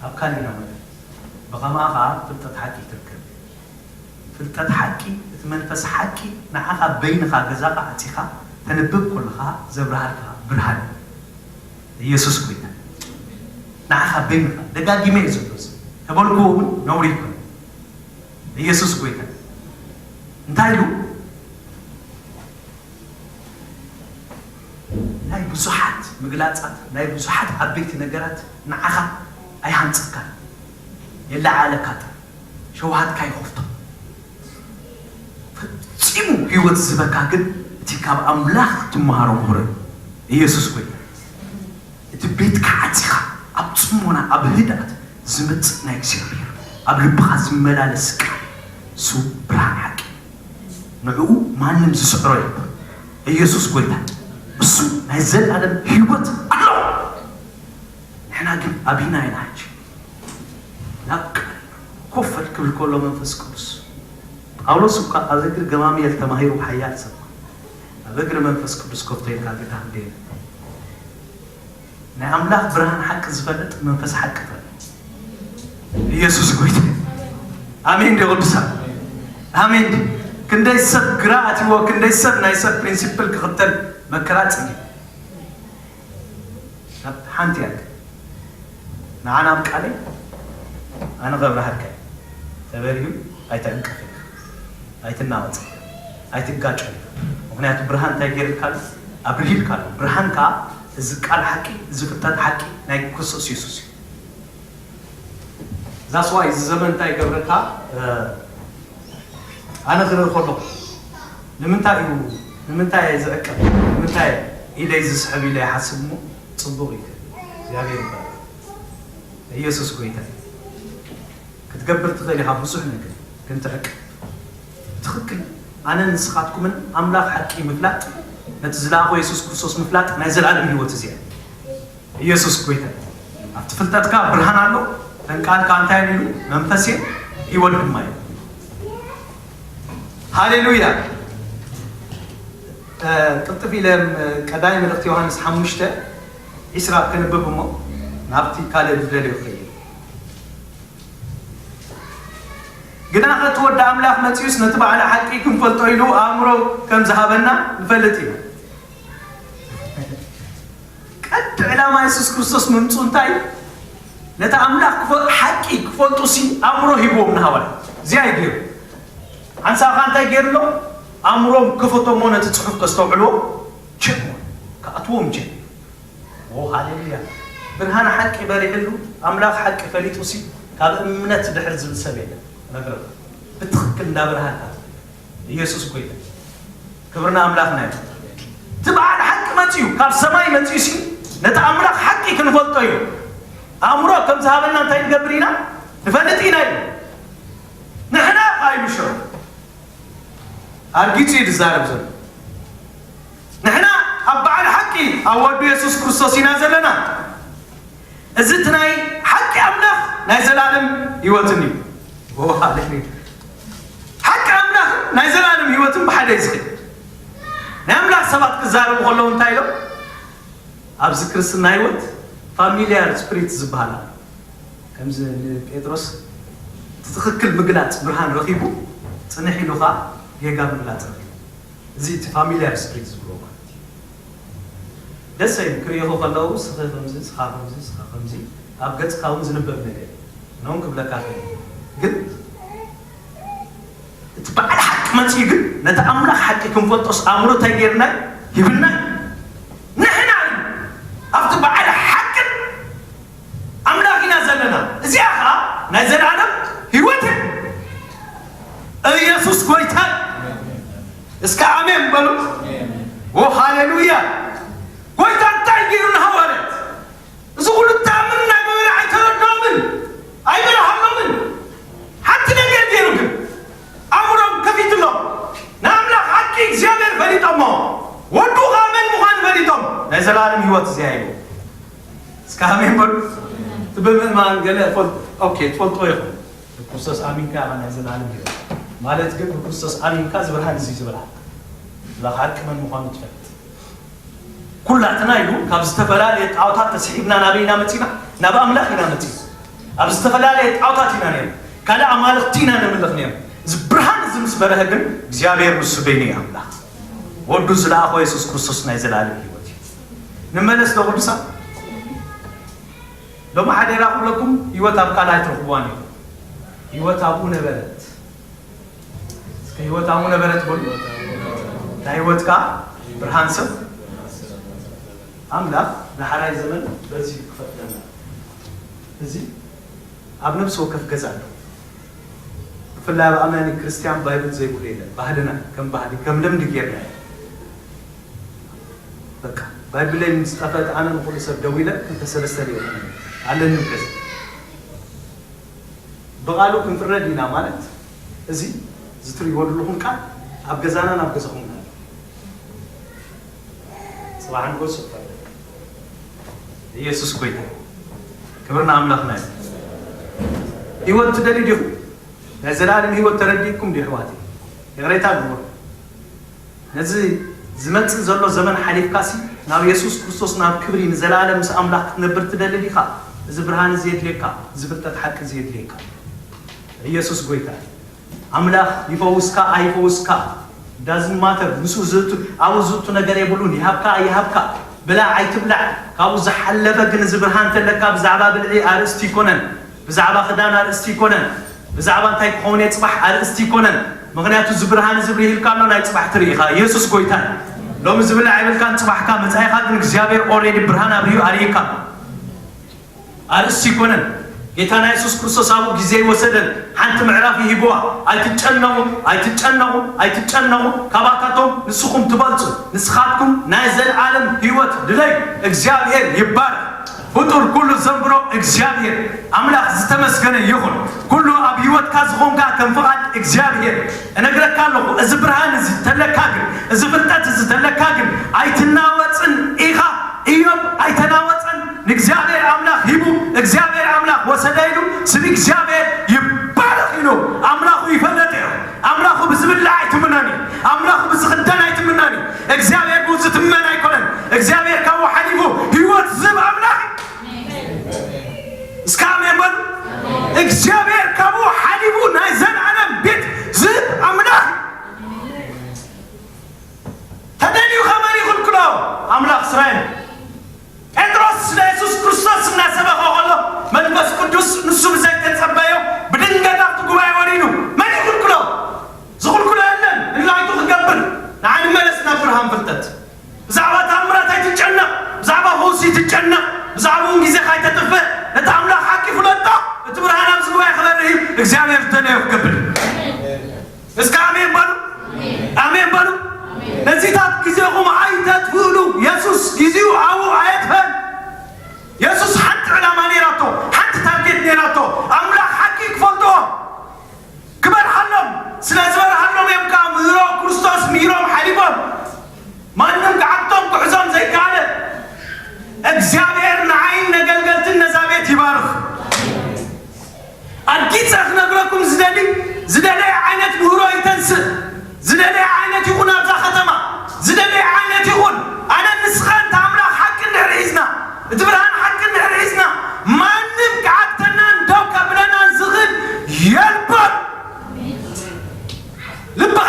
ኣብ ካልእ ኢና ማለት። ብኸምኣ ኸዓ ፍልጠት ሓቂ ትርከብ። ፍልጠት ሓቂ፣ እቲ መንፈስ ሓቂ ንዓኻ በይንኻ ገዛኻ ዓጺኻ ተንብብ ከለኻ ዘብርሃልካ ብርሃን። ኢየሱስ ጎይታ። ንዓኻ በይንኻ ደጋጊመ እየ ዘሎ እዚ ተበልክዎ እውን ነውሪ ይኮን። ኢየሱስ ጎይታ። እንታይ ኢሉ? ናይ ብዙሓት ምግላጻት፣ ናይ ብዙሓት ዓበይቲ ነገራት ንዓኻ ኣይሃንጸካን። የለዓዕለካ ጥራይ። ሸውሃትካ ይኸፍቶ። ፈጺሙ ህይወት ዝህበካ ግን እቲ ካብ ኣምላኽ ትመሃሮ ምህሮ እዩ። ኢየሱስ ጎይታ። እቲ ቤትካ ዓጺኻ ኣብ ጽሞና ኣብ ህድኣት ዝመጽእ ናይ እግዚኣብሔር ኣብ ልብኻ ዝመላለስ ቃል እሱ ብርሃን ሓቂ። ንዕኡ ማንም ዝስዕሮ የብሉን። ኢየሱስ ጎይታ። እሱ ናይ ዘላለም ህይወት ኣሎ። ንሕና ግን ኣቢና ኢና ሕጂ ናብ ቃል ኮፈል ክብል ከሎ መንፈስ ቅዱስ ጳውሎስ እኳ ኣብ እግሪ ገማምኤል ተማሂሩ ሓያል ሰብ ኣብ እግሪ መንፈስ ቅዱስ ኮፍ ተይልካ ግዳ እንዴ ናይ ኣምላኽ ብርሃን ሓቂ ዝፈልጥ መንፈስ ሓቂ ጥራይ ኢየሱስ ጎይታ። ኣሜን ዲ ቅዱሳን? ኣሜን ዲ? ክንደይ ሰብ ግራ ኣትዎ፣ ክንደይ ሰብ ናይ ሰብ ፕሪንሲፕል ክኽተል መከራ ጽጊ። ሓንቲ እያ። ንዓና ኣብ ቃለይ ኣነ ኸብርሃልካ እየ። ተበሪሁ ኣይትዕንቀፍ ኢልካ፣ ኣይትናወጽ፣ ኣይትጋጮ ኢልካ። ምኽንያቱ ብርሃን እንታይ ገይርልካ ኣሎ? ኣብርሂልካ ኣሎ። ብርሃን ከኣ እዚ ቃል ሓቂ፣ እዚ ፍልጠት ሓቂ ናይ ክርስቶስ የሱስ እዩ። ዛስዋይ እዚ ዘመን እንታይ ይገብረካ? ኣነ ክርኢ ከለኹ ንምንታይ እዩ ንምንታይ እየ ዝዕቀብ ንምንታይ ኢደይ ዝስሕብ ኢለ ይሓስብ እሞ ጽቡቕ እዩ እግዚኣብሔር ይባል ኢየሱስ ጎይታ ክትገብር ትኽእል ኢኻ ብዙሕ ነገር ግን ትዕቀብ ትኽክል ኣነ ንስኻትኩምን ኣምላኽ ሓቂ ምፍላጥ ነቲ ዝለኣኾ የሱስ ክርስቶስ ምፍላጥ ናይ ዘለኣለም ህይወት እዚኣ ኢየሱስ ጎይታ ኣብቲ ፍልጠትካ ብርሃን ኣሎ ተንቃልካ እንታይ ኢሉ መንፈሴ ህይወት ድማ እዩ ሃሌሉያ ቅልጥፍ ኢለ ቀዳይ መልእክቲ ዮሃንስ ሓሙሽተ ዒስራ ከንብብ እሞ ናብቲ ካልእ ዝደልዮ ከይድ ግና ከቲ ወዲ ኣምላኽ መጺኡስ ነቲ ባዕሊ ሓቂ ክንፈልጦ ኢሉ ኣእምሮ ከም ዝሃበና ንፈልጥ ኢና ቀዲ ዕላማ የሱስ ክርስቶስ ምምፁ እንታይ እዩ? ነቲ ኣምላኽ ሓቂ ክፈልጡ ሲ ኣእምሮ ሂብዎም ንሃዋርያ እዚኣ እዩ ገይሩ። ሓንሳብ ኸዓ እንታይ ገይሩ ኣሎ? ኣእምሮም ከፈቶሞ ነቲ ፅሑፍ ከስተውዕልዎ ችእ ክኣትዎም ጀሚሩ። ኦ ሃሌሉያ! ብርሃን ሓቂ በሪሕሉ ኣምላኽ ሓቂ ፈሊጡ ሲ ካብ እምነት ድሕር ዝብል ሰብ የለን። ነግረኩም ብትኽክል እንዳበርሃልካ ኢየሱስ ጎይታ ክብርና ኣምላኽና እዩ። እቲ በዓል ሓቂ መፂኡ ካብ ሰማይ መፂኡ ሲ ነቲ ኣምላኽ ሓቂ ክንፈልጦ እዩ። ኣእምሮ ከም ዝሃበና እንታይ ንገብር ኢና ንፈልጥ ኢና እዩ። ንሕና ኣይሉ ሽዑ ኣርጊፁ እዩ ዝዛረብ ዘሎ። ንሕና ኣብ በዓል ሓቂ ኣብ ወዱ የሱስ ክርስቶስ ኢና ዘለና። እዚ እቲ ናይ ሓቂ ኣምላኽ ናይ ዘላለም ህይወትን እዩ። ሃሌሉያ! ሓቂ ኣምላኽ ናይ ዘላለም ህይወትን ብሓደ እዩ ዝኽእል። ናይ ኣምላኽ ሰባት ክዛረቡ ከለዉ እንታይ ኢሎም? ኣብዚ ክርስትና ህይወት ፋሚልያር ስፕሪት ዝበሃል ኣሎ። ከምዚ ንጴጥሮስ እቲ ትኽክል ምግላፅ ብርሃን ረኺቡ ፅንሕ ኢሉ ከዓ ጌጋ ምግላፅ ረኺቡ። እዚ እቲ ፋሚልያር ስፕሪት ዝብልዎ ማለት እዩ። ደስ ኣይብል ክርእይኹ ከለዉ ስኺ ከምዚ ስኻ ከምዚ ስኻ ከምዚ ኣብ ገጽካ እውን ዝንበብ ነገር እዩ። ነውን ክብለካ ከ ግን እቲ በዓል ሓቂ መፅኡ ግን ነቲ ኣምላኽ ሓቂ ክንፈልጦስ ኣእምሮ እንታይ ገይርና ሂብና ንሕና እዩ ኣብቲ በዓል ሓቅን ኣምላኽ ኢና ዘለና እዚኣ ከዓ ናይ ዘላለም ህይወት እያ ኢየሱስ ጎይታ እስከ ኣሜን በሉ። ኦ ሃሌሉያ። ጎይታ እንታይ ገይሩ ንሃዋርያት? እዚ ኩሉ ተኣምር እናገበረ ኣይተረድኦምን፣ ኣይበርሃሎምን። ሓንቲ ነገር ገይሩ ግን ኣእምሮም ከፊትሎም። ንኣምላኽ ሓቂ እግዚኣብሔር ፈሊጦሞ፣ ወዱ ኸኣ መን ምዃኑ ፈሊጦም፣ ናይ ዘላለም ህይወት እዚኣ ኢሉ። እስከ ኣሜን በሉ። እቲ ብምእማን ገለ ፈልጡ። ኦኬ፣ ትፈልጦ ኢኹም። ብክርስቶስ ኣሚንካ ኢኻ ናይ ዘላለም ህይወት። ማለት ግን ብክርስቶስ ኣሚንካ እዚ ብርሃን እዚ ዝብርሃን። ኣምላኽ ሓቂ መን ምዃኑ ትፈልጥ። ኩላትና ኢሉ ካብ ዝተፈላለየ ጣዖታት ተስሒብና ናበይ ኢና መጺና? ናብ ኣምላኽ ኢና መጺና። ኣብ ዝተፈላለየ ጣዖታት ኢና ነርና። ካልእ ኣማልኽቲ ኢና ነምልኽ ነርና። እዚ ብርሃን እዚ ምስ በርሀ ግን እግዚኣብሔር ንሱ በይኑ እዩ ኣምላኽ። ወዱ ዝለኣኾ የሱስ ክርስቶስ ናይ ዘላለም ህይወት እዩ። ንመለስ ዶ ቅዱሳን? ሎሚ ሓደራ ክብለኩም፣ ህይወት ኣብ ካልእ ኣይትረኽብዋን ኢኹም። ህይወት ኣብኡ ነበረት። እስከ ህይወት ኣብኡ ነበረት በሉ። ናይ ህይወት ከኣ ብርሃን ሰብ ኣምላኽ ዳሕራይ ዘመን በዚ ክፈትነና። እዚ ኣብ ነፍሲ ወከፍ ገዛ ኣሎ። ብፍላይ ኣብ ኣማኒ ክርስቲያን ባይብል ዘይብሉ የለን። ባህልና ከም ባህሊ፣ ከም ልምዲ ጌርና እዩ። በቃ ባይብለይ ምስ ጠፈት ኣነ ንኹሉ ሰብ ደዊለ ክልተ ሰለስተ ሊኦ ኣለኒ ገዛ። ብቓሉ ክንፍረድ ኢና ማለት እዚ ዝትሪእዎ ዘለኹም ቃል ኣብ ገዛናን ኣብ ገዛኹምን ኣሎ። ጽባሕ ንጎስ ይፈረድ። ኢየሱስ ጎይታ። ክብሪ ንኣምላኽና ይኹን። ህይወት ትደልዩ ዲኹም? ናይ ዘላለም ህይወት ተረዲእኩም ድዩ ኣሕዋተይ? ይቕሬታ ግበሩ። ነዚ ዝመጽእ ዘሎ ዘመን ሓሊፍካሲ ናብ የሱስ ክርስቶስ ናብ ክብሪ ንዘላለም ምስ ኣምላኽ ክትነብር ትደሊ ዲኻ? እዚ ብርሃን እዚ የድልየካ፣ እዚ ፍልጠት ሓቂ እዚ የድልየካ። ኢየሱስ ጎይታ እዩ። ኣምላኽ ይፈውስካ ኣይፈውስካ ዳዝን ማተር፣ ምስኡ ዝእቱ ኣብኡ ዝእቱ ነገር የብሉን። ይሃብካ ኣይሃብካ፣ ብላዕ ኣይትብላዕ፣ ካብኡ ዝሓለፈ ግን እዚ ብርሃን ተለካ ብዛዕባ ብልዒ ኣርእስቲ ይኮነን፣ ብዛዕባ ክዳን ኣርእስቲ ይኮነን፣ ብዛዕባ እንታይ ክኸውን እየ ጽባሕ ኣርእስቲ ይኮነን። ምኽንያቱ እዚ ብርሃን እዚ ብሪሂልካ ኣሎ፣ ናይ ጽባሕ ትርኢ ኢኻ። ኢየሱስ ጎይታ እዩ። ሎሚ ዝብላዕ ኣይብልካን ጽባሕካ መጻኢኻ ግን እግዚኣብሔር ኦሬዲ ብርሃን ኣብሪሁ ኣርእዩካ ኣሎ። ኣርእስቲ ይኮነን። ጌታና የሱስ ክርስቶስ ኣብኡ ግዜ ይወሰደን ሓንቲ ምዕራፍ ይሂብዋ። ኣይትጨነቑ፣ ኣይትጨነቑ፣ ኣይትጨነቑ። ካባታቶም ንስኹም ትበልጹ። ንስኻትኩም ናይ ዘለዓለም ህይወት ድለዩ። እግዚኣብሔር ይባረክ። ፍጡር ኩሉ ዘንብሮ እግዚኣብሔር ኣምላኽ ዝተመስገነ ይኹን። ኩሉ ኣብ ህይወትካ ዝኾንካ ከም ፍቓድ እግዚኣብሔር። እነግረካ ኣለኹ፣ እዚ ብርሃን እዚ ተለካ ግን፣ እዚ ፍልጠት እዚ ተለካ ግን ኣይትናወጽን ኢኻ። ኢዮብ ኣይተናወጸን። ንእግዚኣብሔር ኣምላኽ ሂቡ እግዚኣብሔር ኣምላኽ ወሰደ ኢሉ ስም እግዚኣብሔር ይባረኽ ኢሉ ኣምላኹ ይፈለጥ እዩ። ኣምላኹ ብዝብላዕ ኣይትምነን እዩ። ኣምላኹ ብዝኽደን ኣይትምነን እዩ። እግዚኣብሔር ብኡ ዝትመን ኣይኮነን። እግዚኣብሔር ካብኡ ሓሊፉ ህይወት ዝህብ ኣምላኽ እዩ። እስከ ኣሜን በሉ። እግዚኣብሔር ካብኡ ሓሊፉ ናይ ዘላለም ቤት ዝህብ ኣምላኽ እዩ። ተደልዩ ከመን ይኽልክሎ ኣምላኽ እስራኤል? ጴጥሮስ ስለ የሱስ ክርስቶስ እናሰበኸ ከሎ መንፈስ ቅዱስ ንሱ ብዘይተጸበዮ ብድንገት ኣብቲ ጉባኤ ወሪዱ። መን ይኽልክሎ? ዝኽልክሎ የለን። ንላይቱ ክገብር ንዓ ንመለስ ናብ ብርሃን ፍልጠት። ብዛዕባ ታምራት ኣይትጨነቕ፣ ብዛዕባ ፈውሲ ኣይትጨነቕ፣ ብዛዕባኡ ግዜኻ ኣይተጥፍእ። ነቲ ኣምላኽ ሓቂ ፍለጦ። እቲ ብርሃን ኣብዚ ጉባኤ ክበርህ እዩ። እግዚኣብሔር ዝደለዮ ክገብር እዩ። እስከ ኣሜን በሉ። ኣሜን በሉ። ነዚታት ግዜኹም ኣይተጥፍእሉ። የሱስ ግዜኡ ኣብኡ ኣየጥፈን። የሱስ ሓንቲ ዕላማ ነይራቶ፣ ሓንቲ ታርጌት ነይራቶ። ኣምላኽ ሓቂ ክፈልጥዎ ክበርሃሎም። ስለ ዝበርሃሎም እዮም ከዓ ምህሮ ክርስቶስ ምሂሮም ሓሊፎም። ማንም ክዓግቶም ክሕዞም ዘይከኣለ እግዚኣብሔር ንዓይን ነገልገልትን ነዛ ቤት ይባርኽ። ኣርጊጸ ክነግረኩም ዝደሊ፣ ዝደለየ ዓይነት ምህሮ ይተንስእ፣ ዝደለየ ዓይነት ይኹን ኣብዛ ከተማ፣ ዝደለየ ዓይነት ይኹን፣ ኣነ ንስኻ እንተ ኣምላኽ ሓቂ እንድሕር ሒዝና፣ እቲ ብርሃን ሓቂ እንድሕር ሒዝና፣ ማንም ክዓግተናን ደው ከብለናን ዝኽእል የልቦን። ልብኻ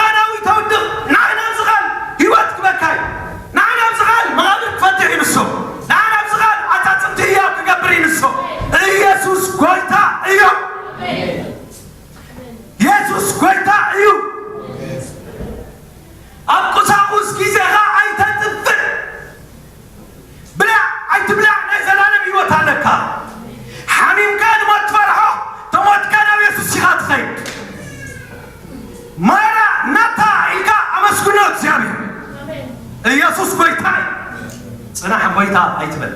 ጎይታ እዩ። ጽናሕ ጎይታ ኣይትበል፣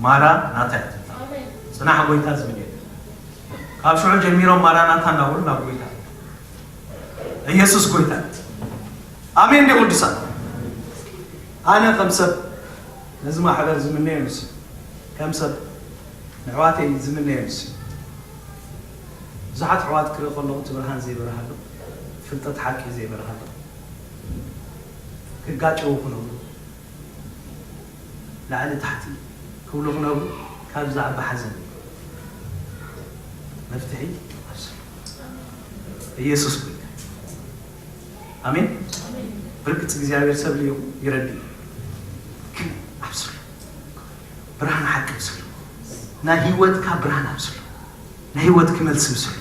ማራ ናታ እያ። ጽናሕ ጎይታ ዝብል የለን። ካብ ሽዑ ጀሚሮም ማራናታ እናበሉ ናብ ጎይታ፣ ኢየሱስ ጎይታ። ኣሜን ዲ ቅዱሳን? ኣነ ከም ሰብ ነዚ ማሕበር ዝምነዮ ንሱ፣ ከም ሰብ ንሕዋተይ ዝምነዮ ንሱ። ብዙሓት ኣሕዋት ክርኢ ከለኹ እቲ ብርሃን ዘይበርሃሉ፣ ፍልጠት ሓቂ ዘይበርሃሉ፣ ክጋጨዉ ክነብሩ፣ ላዕሊ ታሕቲ ክብሉ ክነብሩ ካብ ዝዓቢ ሓዘን እዩ። መፍትሒ ኣብ ስም ኢየሱስ ጎይታ። ኣሜን። ብርግጽ እግዚኣብሔር ሰብ ልዩ ይረዲ እዩ። ግን ኣብስሉ፣ ብርሃን ሓቂ ኣብስሉ፣ ናይ ህይወትካ ብርሃን ኣብስሉ፣ ናይ ህይወት ክመልስ ምስሉ።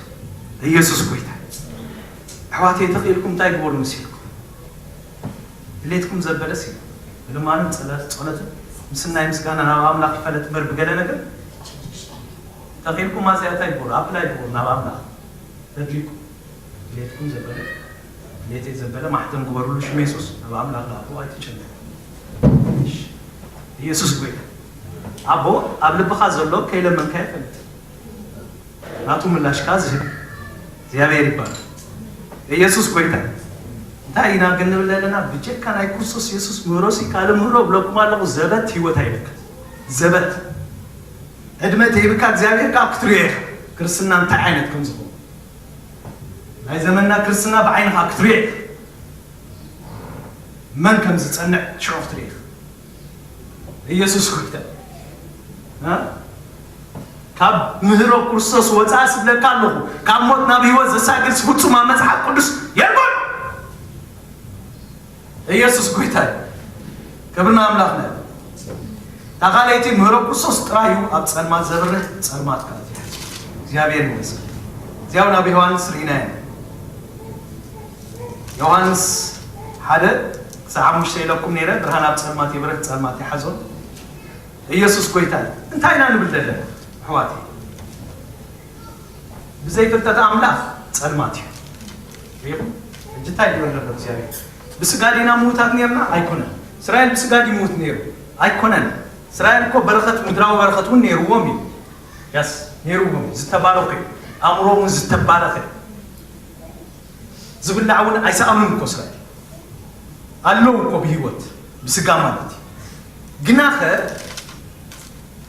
ኢየሱስ ጎይታ። ኣሕዋተይ ተኽኢልኩም እንታይ ግበሩ መሲልኩም? ድሌትኩም ዘበለስ እዩ። ብልማንን ጸለ-፣ ጸሎትን ምስናይ ምስጋና ናብ ኣምላኽ ይፈለጥ እምበር ብገለ ነገር ተኺልኩም ኣዚኣ እንታይ ግበሩ? ኣፕላይ ግበሩ ናብ ኣምላኽ። ተድሊኩም ድሌትኩም ዘበለ፣ ድሌተይ ዘበለ ማሕተም ግበሩሉ ሽም የሱስ ናብ ኣምላኽ ለኣኹ ኣይትጨነቁ። እሺ። ኢየሱስ ጎይታ። ኣቦ ኣብ ልብኻ ዘሎ ከይለመንካ ይፈልጥ። ናቱ ምላሽካ ዝህብ እግዚኣብሔር ይባል። ኢየሱስ ጎይታ። እንታይ ኢና ግን ንብል ዘለና? ብጀካ ናይ ክርስቶስ ኢየሱስ ምህሮሲ ካልእ ምህሮ ብለኩም ኣለኹ፣ ዘበት ህይወት ኣይብልካ። ዘበት ዕድመ ተይብካ እግዚኣብሔር ከዓ ክትሪኦ ኢኻ ክርስትና እንታይ ዓይነት ከም ዝኾነ። ናይ ዘመንና ክርስትና ብዓይንኻ ክትሪኦ ኢኻ። መን ከም ዝጸንዕ ሽዑ ክትሪኦ ኢኻ። ኢየሱስ ጎይታ። እ? ካብ ምህሮ ክርስቶስ ወፃእ ስብለካ ኣለኹ። ካብ ሞት ናብ ህይወት ዘሳግር ፍጹም ኣብ መጽሓፍ ቅዱስ የልቦን። ኢየሱስ ጎይታ እዩ። ክብሪ ንኣምላኽና እዩ። እታ ካልኣይቲ ምህሮ ክርስቶስ ጥራይ እዩ ኣብ ጸልማት ዘብርህ፣ ጸልማት ከኣ ትሕዝ። እግዚኣብሔር ይመስገን። እዚያው ናብ ዮሃንስ ርኢናዮ። ዮሃንስ ሓደ ክሳብ ሓሙሽተ ኢለኩም ነይረ፣ ብርሃን ኣብ ጸልማት ይብርህ፣ ጸልማት ይሓዞ። ኢየሱስ ጎይታ እዩ። እንታይ ኢና ንብል ዘለና ኣሕዋተይ? ብዘይ ፍልጠት ኣምላኽ ጸልማት እዩ። ሪኢኹም? ሕጂ እንታይ ይብል ዘሎ እግዚኣብሔር? ብስጋ ዲና ምዉታት ነርና? ኣይኮነን። እስራኤል ብስጋ ድዩ ምዉት ነይሩ? ኣይኮነን። እስራኤል እኮ በረኸት፣ ምድራዊ በረኸት እውን ነይርዎም እዩ። ያስ፣ ነይርዎም እዩ። ዝተባረኹ እዩ። ኣእምሮም እውን ዝተባረኸ እዩ። ዝብላዕ እውን ኣይሰኣኑን እኮ እስራኤል። ኣለዉ እኮ ብህይወት፣ ብስጋ ማለት እዩ። ግናኸ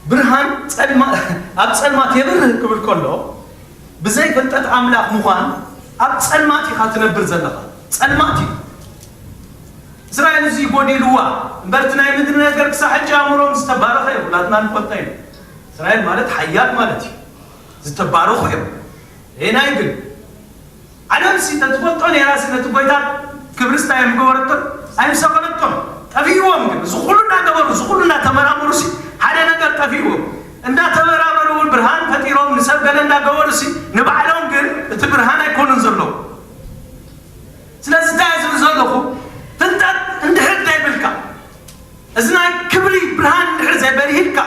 ብርሃን ጸልማ-፣ ኣብ ጸልማት የብርህ ክብል ከሎ፣ ብዘይ ፍልጠት ኣምላኽ ምዃን ኣብ ጸልማት ኢኻ ትነብር ዘለኻ። ጸልማት እዩ። እስራኤል እዚ ጎዲልዋ እምበር፣ እቲ ናይ ምድሪ ነገር ክሳብ ሕጂ ኣእምሮም ዝተባረኸ እዩ። ኩላትና ንፈልጦ ኢና። እስራኤል ማለት ሓያል ማለት እዩ። ዝተባረኹ እዮም። ኤናይ ግን ዓለምሲ ተትፈልጦ ነይራሲ ነቲ ጎይታ ክብሪ ስታይ ምገበረቶም ኣይምሰቐለቶም። ጠፊእዎም ግን፣ እዚ ኩሉ እናገበሩ፣ እዚ ኩሉ እናተመራመሩሲ ሓደ ነገር ጠፊእዎም። እንዳተመራመሩ እውን ብርሃን ፈጢሮም ንሰብ ገለ እንዳገበሩሲ ንባዕሎም ግን እቲ ብርሃን ኣይኮኑን ዘለዉ። ስለዚ እንታይ እየ ዝብል ዘለኹ? ፍልጠት እንድሕር ዘይብልካ፣ እዚ ናይ ክብሪ ብርሃን እንድሕር ዘይበሪህልካ፣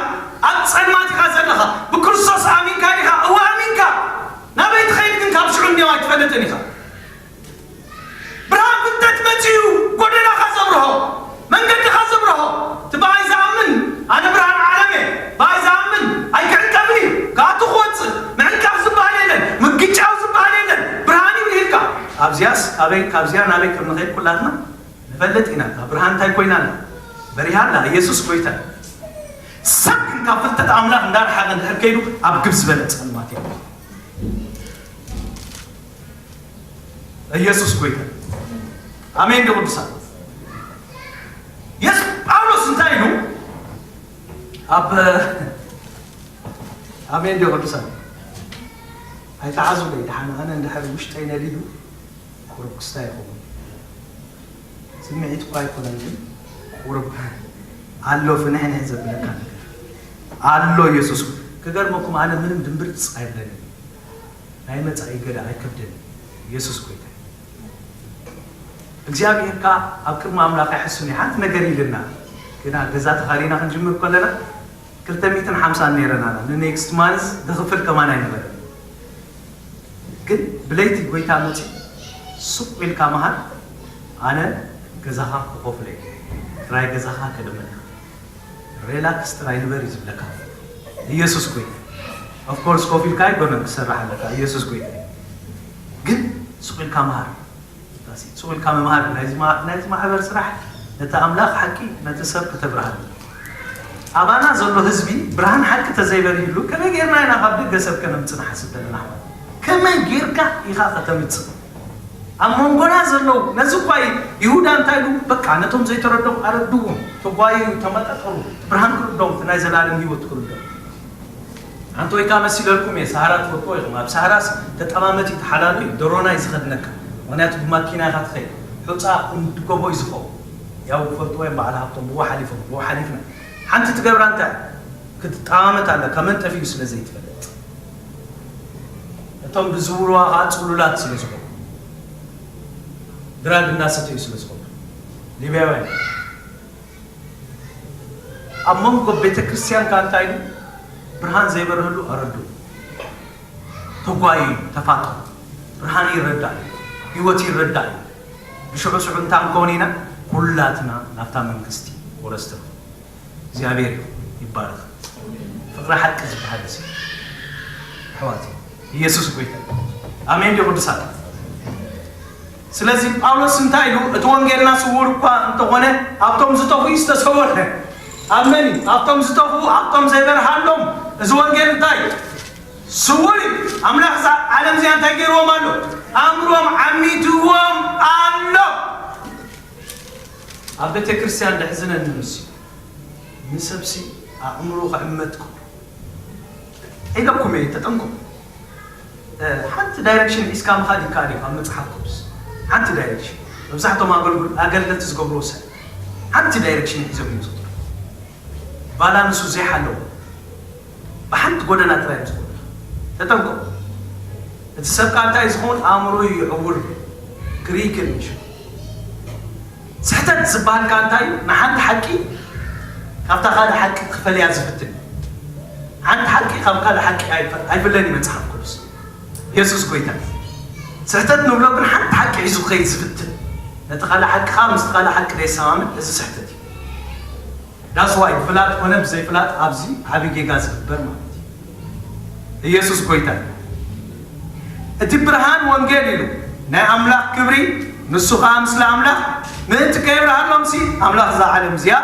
ኣብ ጸልማት ኢኻ ዘለኻ። ብክርስቶስ ኣሚንካ ዲኻ? እወ ኣሚንካ። ናበይ ትኸይድ ግን ካብ ሽዑ እንዲያው ኣይትፈልጥን ኢኻ። ብርሃን ፍልጠት መጺኡ ጎደናኻ ዘብርሆ፣ መንገድኻ ዘብርሆ። እቲ ብኣይ ዝኣምን፣ ኣነ ብርሃን ዓለም እየ፣ ብኣይ ዝኣምን ኣይክዕንቀፍን እዩ፣ ካብኣቱ ክወጽእ። ምዕንቃፍ ዝበሃል የለን፣ ምግጫው ዝበሃል የለን፣ ብርሃን እዩ ኢልካ። ኣብዚያስ ኣበይ፣ ካብዚያ ናበይ ከም ንኸይድ ኩላትና ንፈልጥ ኢና። እታ ብርሃን እንታይ ኮይና ኣላ? በሪሃ ኣላ። ኢየሱስ ጎይታ። ሰብ ግን ካብ ፍልጠት ኣምላኽ እንዳረሓቐ እንድሕር ከይዱ ኣብ ግብ ዝበለ ጸልማት እዩ። ኢየሱስ ጎይታ። ኣሜን ዶ ቅዱሳን? የስ ጳውሎስ እንታይ ኢሉ? ኣብ፣ ኣሜን ዶ ቅዱሳን? ኣይተሓዙለይ፣ ደሓን ኣነ እንድሕር ውሽጠይ ነዲዱ ቁሩብ ክስታይ ይኸውን። ስምዒት እኳ ኣይኮነን፣ ግን ቁሩብ ኣሎ፣ ፍንሕንሕ ዘብለካ ነገር ኣሎ። ኢየሱስ ክገርመኩም፣ ኣነ ምንም ድምብርጽ ኣይብለኒ። ናይ መጻኢ ገለ ኣይከብደኒ። ኢየሱስ ጎይታ። እግዚኣብሔር ከኣ ኣብ ቅድሚ ኣምላኽ ኣይሕሱን እዩ። ሓንቲ ነገር ኢልና፣ ግና ገዛ ተኻሪና ክንጅምር ከለና ክልተ ሚእትን ሓምሳን ነይረን ኣና። ንኔክስት ማንዝ ድኽፍል ከማን ኣይነበረን። ግን ብለይቲ ጎይታ መጺኡ ሱቕ ኢልካ መሃር፣ ኣነ ገዛኻ ክኸፍሎ እዩ። ክራይ ገዛኻ ከደመልካ። ሪላክስ ጥራይ ንበር እዩ ዝብለካ። ኢየሱስ ጎይታ። ኦፍ ኮርስ ኮፍ ኢልካ ኣይኮነን ክሰርሕ ኣለካ። ኢየሱስ ጎይታ እዩ። ግን ሱቕ ኢልካ መሃር። ሱቕ ኢልካ ምምሃር ናይዚ ማ-፣ ናይዚ ማሕበር ስራሕ ነቲ ኣምላኽ ሓቂ ነቲ ሰብ ከተብርሃሉ። ኣባና ዘሎ ህዝቢ ብርሃን ሓቂ ተዘይበሪህሉ ከመይ ጌርና ኢና ካብ ደገ ሰብ ከነምጽእ ንሓስብ ዘለና ኣሕዋት? ከመይ ጌርካ ኢኻ ከተምጽእ? ኣብ መንጎና ዘለዉ ነዚ እኳ እዩ ይሁዳ እንታይ ኢሉ? በቃ ነቶም ዘይተረድኦም ኣረድዎም፣ ተጓየዩ፣ ተመጣጠሩ፣ ብርሃን ክርዶም፣ እቲ ናይ ዘላለም ህይወት ክርዶም። ኣንቶይካ መሲለልኩም እየ፣ ሳህራ ትፈትዎ ኢኹም። ኣብ ሳህራስ ተጠማመት እዩ፣ ተሓላሉ እዩ፣ ደሮና እዩ ዝኸድነካ። ምኽንያቱ ብማኪና ኢኻ ትኸይድ። ሑፃ እንድገቦ እዩ ዝኸውን። ያው ክፈልጥዎ እዮም በዓል ሃብቶም፣ ብዎ ሓሊፎም፣ ብዎ ሓሊፍና። ሓንቲ ትገብራ እንታይ? ክትጠማመት ኣለካ፣ መን ጠፊኡ ስለ ዘይትፈልጥ። እቶም ዝዝውርዋ ከዓ ፅሉላት ስለ ዝኾኑ፣ ድራግ እንዳሰተዩ ስለ ዝኾኑ፣ ሊብያውያን። ኣብ መንጎ ቤተ ክርስቲያን ከዓ እንታይ ኢሉ? ብርሃን ዘይበርህሉ ኣረዱ። ተጓዩ፣ ተፋጠሩ። ብርሃን ይረዳእ እዩ፣ ህይወት ይረዳእ እዩ። ብሽዑ ሽዑ እንታይ ክንከውን ኢና? ኩላትና ናብታ መንግስቲ ወረስቲ ንኸውን። እግዚኣብሔር ይባረኽ። ፍቕሪ ሓቂ ዝበሃል እዚ፣ ኣሕዋት፣ ኢየሱስ ጎይታ። ኣሜን ድዩ ቅዱሳት? ስለዚ ጳውሎስ እንታይ ኢሉ? እቲ ወንጌልና ስውር እኳ እንተኾነ ኣብቶም ዝጠፍኡ እዩ ዝተሰወረ። ኣብ መን እዩ? ኣብቶም ዝጠፍኡ፣ ኣብቶም ዘይበርሃሎም። እዚ ወንጌል እንታይ እዩ? ስውር እዩ። ኣምላኽ እዛ ዓለም እዚኣ እንታይ ገይርዎም ኣሎ? ኣእምሮም ዓሚትዎም ኣሎ። ኣብ ቤተ ክርስቲያን ደሕዝነኒ ንሱ፣ ንሰብሲ ኣእምሮ ክዕመት ክብሉ ኢለኩም እየ፣ ተጠንቀቁ። እ፣ ሓንቲ ዳይሬክሽን ሒዝካ ምኻድ ይከኣል እዩ ካብ መጽሓፍ ቅዱስ። ሓንቲ ዳይሬክሽን። መብዛሕቶም ኣገልግል-፣ ኣገልገልቲ ዝገብርዎ ሰብ ሓንቲ ዳይሬክሽን ሒዞም እዮም ዝኸዱ። ባላንሱ ዘይሓለዎ ብሓንቲ ጎደና ጥራይ እዮም ዝኸዱ። ተጠንቀቁ። እቲ ሰብ ከኣ እንታይ ዝኸውን? ኣእምሮ እዩ ይዕውር፣ ክርኢ ይክእል ምሽ። ስሕተት ዝበሃል ከኣ እንታይ እዩ? ንሓንቲ ሓቂ ካብታ ካልእ ሓቂ ክፈልያ ዝፍትን። ሓንቲ ሓቂ ካብ ካልእ ሓቂ ኣይፈ-፣ ኣይፍለን እዩ መጽሓፍ ቅዱስ። የሱስ ጎይታ። ስሕተት ንብሎ ግን ሓንቲ ሓቂ ሒዙ ክኸይድ ዝፍትን። ነቲ ካልእ ሓቂ ከኣ ምስቲ ካልእ ሓቂ ደየሰማምዕ፣ እዚ ስሕተት እዩ። ዳስ ዋይ ብፍላጥ ኮነ ብዘይፍላጥ ኣብዚ ዓቢ ጌጋ ዝግበር ማለት እዩ። ኢየሱስ ጎይታ እዩ። እቲ ብርሃን ወንጌል ኢሉ ናይ ኣምላኽ ክብሪ፣ ንሱ ኸኣ ምስሊ ኣምላኽ ምእንቲ ከይብርሃሎምሲ ኣምላኽ እዛ ዓለም እዚኣ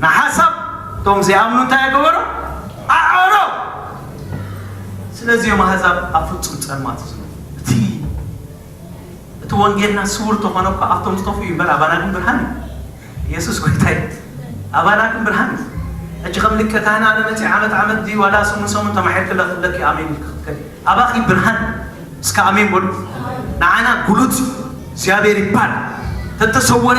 ንሓሳብ እቶም ዘይኣምኑ እንታይ ገበሮ? ኣዕሮ። ስለዚ እዮም ኣህዛብ ኣብ ፍጹም ጸልማት ዝነብሩ። እቲ እቲ ወንጌልና ስውር ተኾነ እኳ ኣብቶም ዝጠፍኡ እዩ እምበር ኣባና ግን ብርሃን እዩ። ኢየሱስ ጎይታ እዩ። ኣባና ግን ብርሃን እዩ። ሕጂ ከም ሊቀ ካህን ኣነ መፂእ ዓመት ዓመት ድዩ ዋላ ሰሙን ሰሙን ተማሒርክላ ክብለኪ ኣሜን ኢልኪ ክትከዲ። ኣባኺ ብርሃን እዩ። እስከ ኣሜን በሉ። ንዓና ግሉጽ እዩ። እግዚኣብሔር ይባል። ተተሰወረ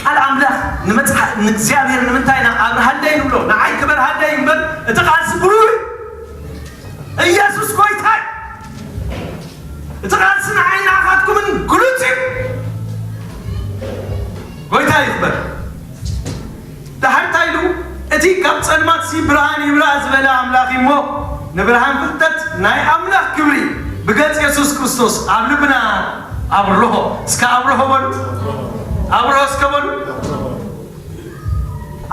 ቃል ኣምላኽ ንመጽሓ-፣ ንእግዚኣብሔር ንምንታይ ኢና ኣብርሃለይ ንብሎ? ንዓይ ክበርሃለይ እምበር እቲ ቃልሲ ብሩህ እዩ። ኢየሱስ ጎይታ እዩ። እቲ ቃልሲ ንዓይ ንዓኻትኩምን ግሉጽ እዩ። ጎይታ ይኽበር። ድሓር እንታይ ኢሉ? እቲ ካብ ጸልማትሲ ብርሃን ይብራህ ዝበለ ኣምላኽ እዩ እሞ፣ ንብርሃን ፍልጠት ናይ ኣምላኽ ክብሪ ብገጽ የሱስ ክርስቶስ ኣብ ልብና ኣብርሆ። እስከ ኣብርሆ በሉ። ኣብርሆ እስከ በሉ።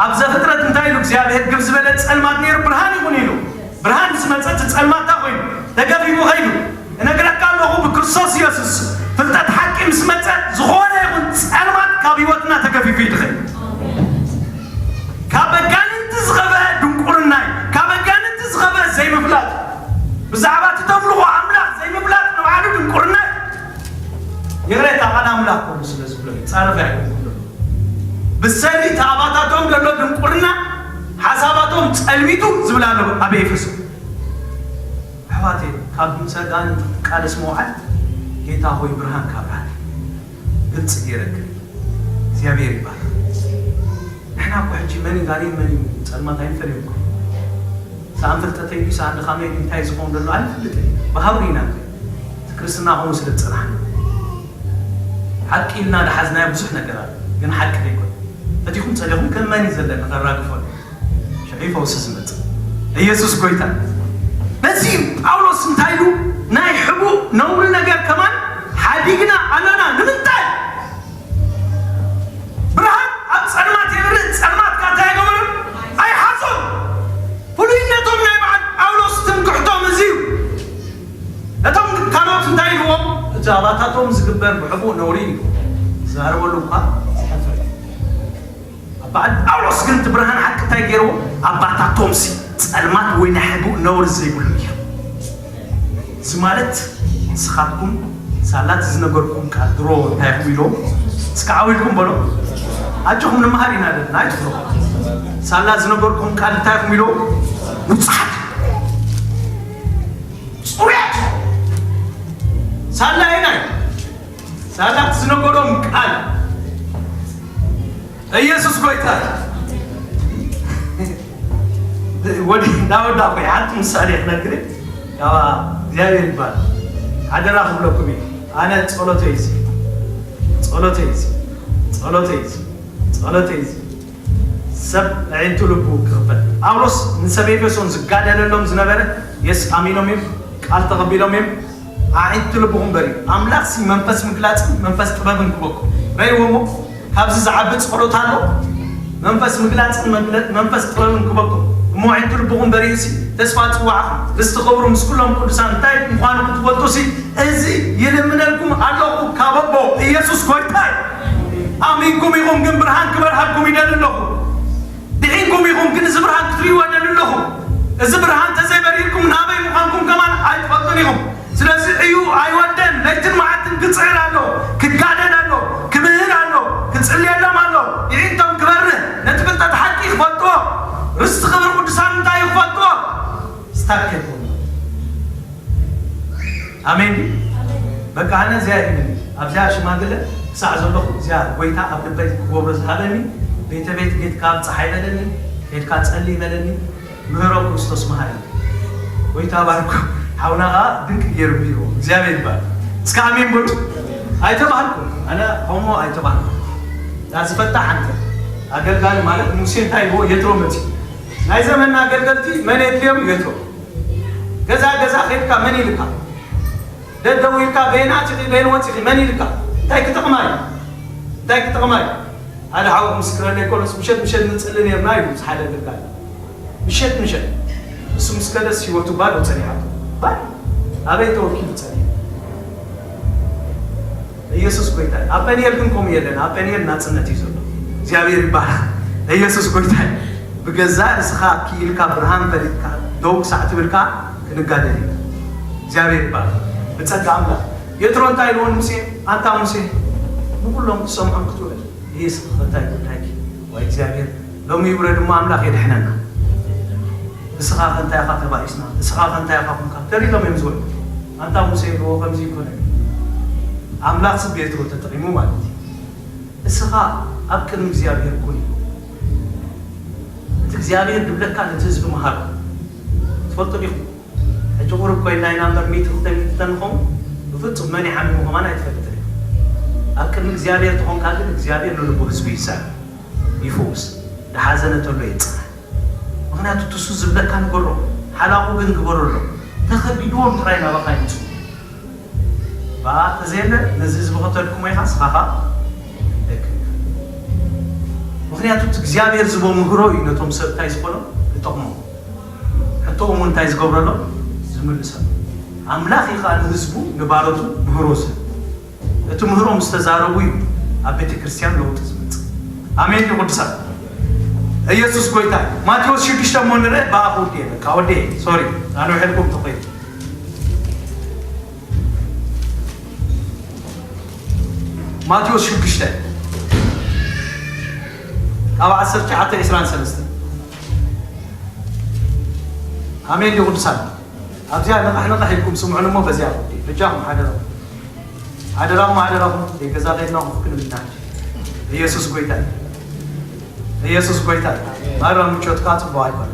ኣብ ዘፍጥረት እንታይ ኢሉ እግዚኣብሔር? ግብ ዝበለ ጸልማት ነይሩ፣ ብርሃን ይኹን ኢሉ። ብርሃን ምስ መጸ እቲ ጸልማት እንታይ ኮይኑ? ተገፊፉ ኸይዱ። እነግረካ ኣለኹ ብክርስቶስ ኢየሱስ ፍልጠት ሓቂ ምስ መጸ ዝኾነ ይኹን ጸልማት ካብ ህይወትና ተገፊፉ እዩ ዝኸይድ። ካብ ኣጋንንቲ ዝኸበ ድንቁርና እዩ። ካብ ኣጋንንቲ ዝኸበ ዘይምፍላጥ። ብዛዕባ እቲ ተምልኾ ኣምላኽ ዘይምፍላጥ ንባዕሉ ድንቁርና እዩ። ይቕሬታ ቃል ኣምላኽ ከምኡ ስለ ዝብሎ እዩ። ጻረፍ ኣይኮንኩን ዘሎ። ብሰሪ እቲ ኣባታቶም ዘሎ ድንቁርና ሓሳባቶም ጸልሚቱ ዝብል ኣሎ ኣብ ኤፌሶ። ኣሕዋተይ፣ ካብ ምስ ኣጋንንቲ ክትቃለስ ምውዓል፣ ጌታ ሆይ ብርሃን ካብርሃለይ፣ ግልጺ ገይረክኒ። እግዚኣብሔር ይባርክ። ንሕና እኮ ሕጂ መን እዩ ጋኔን መን እዩ ጸልማት ኣይንፈልዮን እኮ። ሰኣን ፍልጠተይ ድዩ ሰኣን ድኻመይ ድዩ እንታይ ዝኸውን ዘሎ ኣይንፈልጥን። ብሃውሪ ኢና ንኸይድ። እቲ ክርስትና ከምኡ ስለ ዝጸናሕና። ሓቂ ኢልና ዝሓዝናዮ ብዙሕ ነገር ኣሎ፣ ግን ሓቂ ዘይኮነ። ፈቲኹም ጸሊኹም ከም መን እዩ ዘለኒ ከራግፈሉ? ሽዑ እዩ ፈውሲ ዝመጽእ። ኢየሱስ ጎይታ። ነዚ ጳውሎስ እንታይ ኢሉ? ናይ ሕቡእ ነውሪ ነገር ከማን ሓዲግና ኣለና። ንምንታይ? ዝዛረበሉ እኳ ዝሕፍር እዩ። ኣብ በዓል ጳውሎስ ግን እቲ ብርሃን ሓቂ እንታይ ገይርዎ? ኣባታቶምሲ ጸልማት ወይ ናይ ሕቡእ ነውሪ ዘይብሉ እዩ። እዚ ማለት ንስኻትኩም ሳላ እቲ ዝነገርኩም ቃል ድሮ እንታይ ኢኹም ኢሎም እስከ ዓው ኢልኩም በሎ። ኣጆኹም ንመሃር ኢና ዘለና ኣይትፍርሑ። ሳላ ዝነገርኩም ቃል እንታይ ኢኹም ኢሎም ንጹሓት ጽሩያት ሳላ ኢና ሳላ ዝነገሮም ቃል ኢየሱስ ጎይታ ወዲ ዳውዳ ኮይ ሓንቲ ምሳሌ ክነግር ካባ እግዚኣብሔር ይባል ሓደራ ክብለኩም እዩ ኣነ ጸሎተይ እዚ ጸሎተይ እዚ ጸሎተይ እዚ ጸሎተይ እዚ ሰብ ኣዒንቱ ልቡ ክኽፈት ጳውሎስ ንሰብ ኤፌሶን ዝጋደለሎም ዝነበረ የስ ኣሚኖም እዮም ቃል ተቐቢሎም እዮም ኣዒንቲ ልብኹም በርዩ ኣምላኽሲ መንፈስ ምግላጽን መንፈስ ጥበብን ክበኩም ረይዎ እሞ ካብዚ ዝዓቢ ጸሎት ኣሎ መንፈስ ምግላጽን መንፈስ ጥበብን ክበኩም እሞ ኣዒንቲ ልብኹም በርዩሲ ተስፋ ጽዋዕኹም ርስቲ ክብሩ ምስ ኩሎም ቅዱሳን እንታይ ምዃኑ ክትፈልጡሲ እዚ ይልምነልኩም ኣለኹ ካብ ኣቦ ኢየሱስ ጎይታይ ኣሚንኩም ኢኹም ግን ብርሃን ክበርሃኩም ይደሊ ኣለኹ ድሒንኩም ኢኹም ግን እዚ ብርሃን ክትርእይዎ ደሊ ኣለኹ እዚ ብርሃን ተዘይበሪህኩም ናበይ ምዃንኩም ከማን ኣይትፈልጡን ኢኹም ስለዚ እዩ ኣይወደን ለይትን መዓልትን ክጽዕር ኣሎ ክጋደል ኣሎ ክምህር ኣሎ ክጽልየሎም ኣሎ ይዒንቶም ክበርህ ነቲ ፍልጠት ሓቂ ክፈልጥዎ ርስቲ ክብሪ ቅዱሳን እንታይ እዩ ክፈልጥዎ ስታክ የድኩም ኣሜን ድዩ? በቃ ኣነ እዚኣ ይብል ኣብዚኣ ሽማግለ ክሳዕ ዘለኹ እዚኣ ጎይታ ኣብ ልበይ ክገብሮ ዝሃበኒ ቤተ ቤት ጌትካ ኣብፅሓ ይበለኒ ኬድካ ፀሊ ይበለኒ ምህሮ ክርስቶስ መሃሪ ጎይታ ባርኩ ሓውና ከዓ ድንቅ ገይሩ ቢሮ እግዚኣብሔር ይባል እስከ ኣሜን በሉ ኣይተባህልኩ ኣነ ከምኡ ኣይተባህልኩ ዝፈታ ሓንቲ ኣገልጋሊ ማለት ሙሴ እንታይ ይቦ የትሮ መፂ ናይ ዘመንና ኣገልገልቲ መን የድልዮም የትሮ ገዛ ገዛ ኸድካ መን ኢልካ ደደው ኢልካ በየን ኣቲኺ በየን ወፂኺ መን ኢልካ እንታይ ክጠቕማ እዩ እንታይ ክጠቕማ እዩ ሓደ ሓወ ምስክረለይ ኮሎስ ምሸት ምሸት ንፅሊ ነርና እዩ ምስ ሓደ ኣገልጋሊ ምሸት ምሸት እሱ ምስ ከደስ ህይወቱ ባዶ ፀኒሓቶ ባዶ ኣበይ ተወኪሉ ፀኒሑ ኢየሱስ ጎይታ እዩ። ኣብ ጴንኤል ግን ከምኡ የለን። ኣብ ጴንኤል ናጽነት እዩ ዘሎ። እግዚኣብሔር ይባረክ። ኢየሱስ ጎይታ እዩ። ብገዛእ ርእስኻ ክኢልካ ብርሃን ፈሊጥካ ደው ክሳዕ ትብል ከኣ ክንጋደል ኢና። እግዚኣብሔር ይባረክ። ብጸጋ ኣምላኽ የትሮ እንታይ ኢልዎ ንሙሴ? ኣንታ ሙሴ ንኹሎም ክትሰምዖም ክትውዕል ኢየሱስ እንታይ ጉዳይኪ? ወይ እግዚኣብሔር ሎሚ ይውረድ እሞ ኣምላኽ የድሕነና። እስኻ ከ እንታይ ኢኻ ተባኢስና? እስኻ ከ እንታይ ኢኻ ኮንካ? ተሪሎም እዮም ዝውዕሉ። ኣንታ ሙሴ ኢልዎ ከምዚ ይኮነ። ኣምላኽ ሲ ቤትሮ ተጠቒሙ ማለት እዩ። እስኻ ኣብ ቅድሚ እግዚኣብሔር ኩን። እቲ እግዚኣብሔር ድብለካ ነቲ ህዝቢ መሃሮ። ትፈልጡ ዲኹም? ሕጂ ቁሩብ ኮይና ኢና እምበር ሚእቲ ክልተ ሚእቲ ተንኾም ብፍጹም መን ይሓሚሙ ከማን ኣይትፈልጥን ኢኹም። ኣብ ቅድሚ እግዚኣብሔር ተኾንካ ግን እግዚኣብሔር ንልቡ ህዝቡ ይስዕር፣ ይፍውስ፣ ድሓዘነ ተሎ የጽናን። ምኽንያቱ ትሱ ዝብለካ ንገሮ፣ ሓላቑ ግን ግበረሎ። ተኸቢድዎም ጥራይ ናባኻ ይምጽኡ። በኣ ተዘየለ ነዚ ህዝቢ ከተድክሞ ኢኻ ስኻኻ ደክም። ምኽንያቱ እቲ እግዚኣብሔር ዝቦ ምህሮ እዩ ነቶም ሰብ እንታይ ዝኾኖም ዝጠቕሞም። ሕቶኦም እንታይ ዝገብረሎም ዝምልሰሎም። ኣምላኽ እዩ ከዓ ንህዝቡ ንባሮቱ ምህሮ ዝህብ። እቲ ምህሮ ምስ ተዛረቡ እዩ ኣብ ቤተ ክርስቲያን ለውጢ ዝመፅእ። ኣሜን ዩ ቅዱሳት። ኢየሱስ ጎይታ እዩ። ማቴዎስ ሽዱሽተ እሞ ንርአ ብኣኹ ወዲየ በቃ ወዲየ ሶሪ ኣነ ውሕልኩም ተኸይዱ ማቴዎስ ሽዱሽተ ካብ ዓሰርተ ትሽዓተ ዕስራን ሰለስተን ኣሜን ዩ ቅዱሳን ኣብዚኣ ነቓሕ ነቓሕ ኢልኩም ስምዑን እሞ በዚኣ በጃኹም ሓደራኹም ሓደራኹም ሓደራኹም ገዛ ከይድና ኮፍ ክንብል ኢና ኢየሱስ ጎይታ እዩ ኢየሱስ ጎይታ እዩ ማራ ምቾትካ ጽቡቕ ኣይኮነ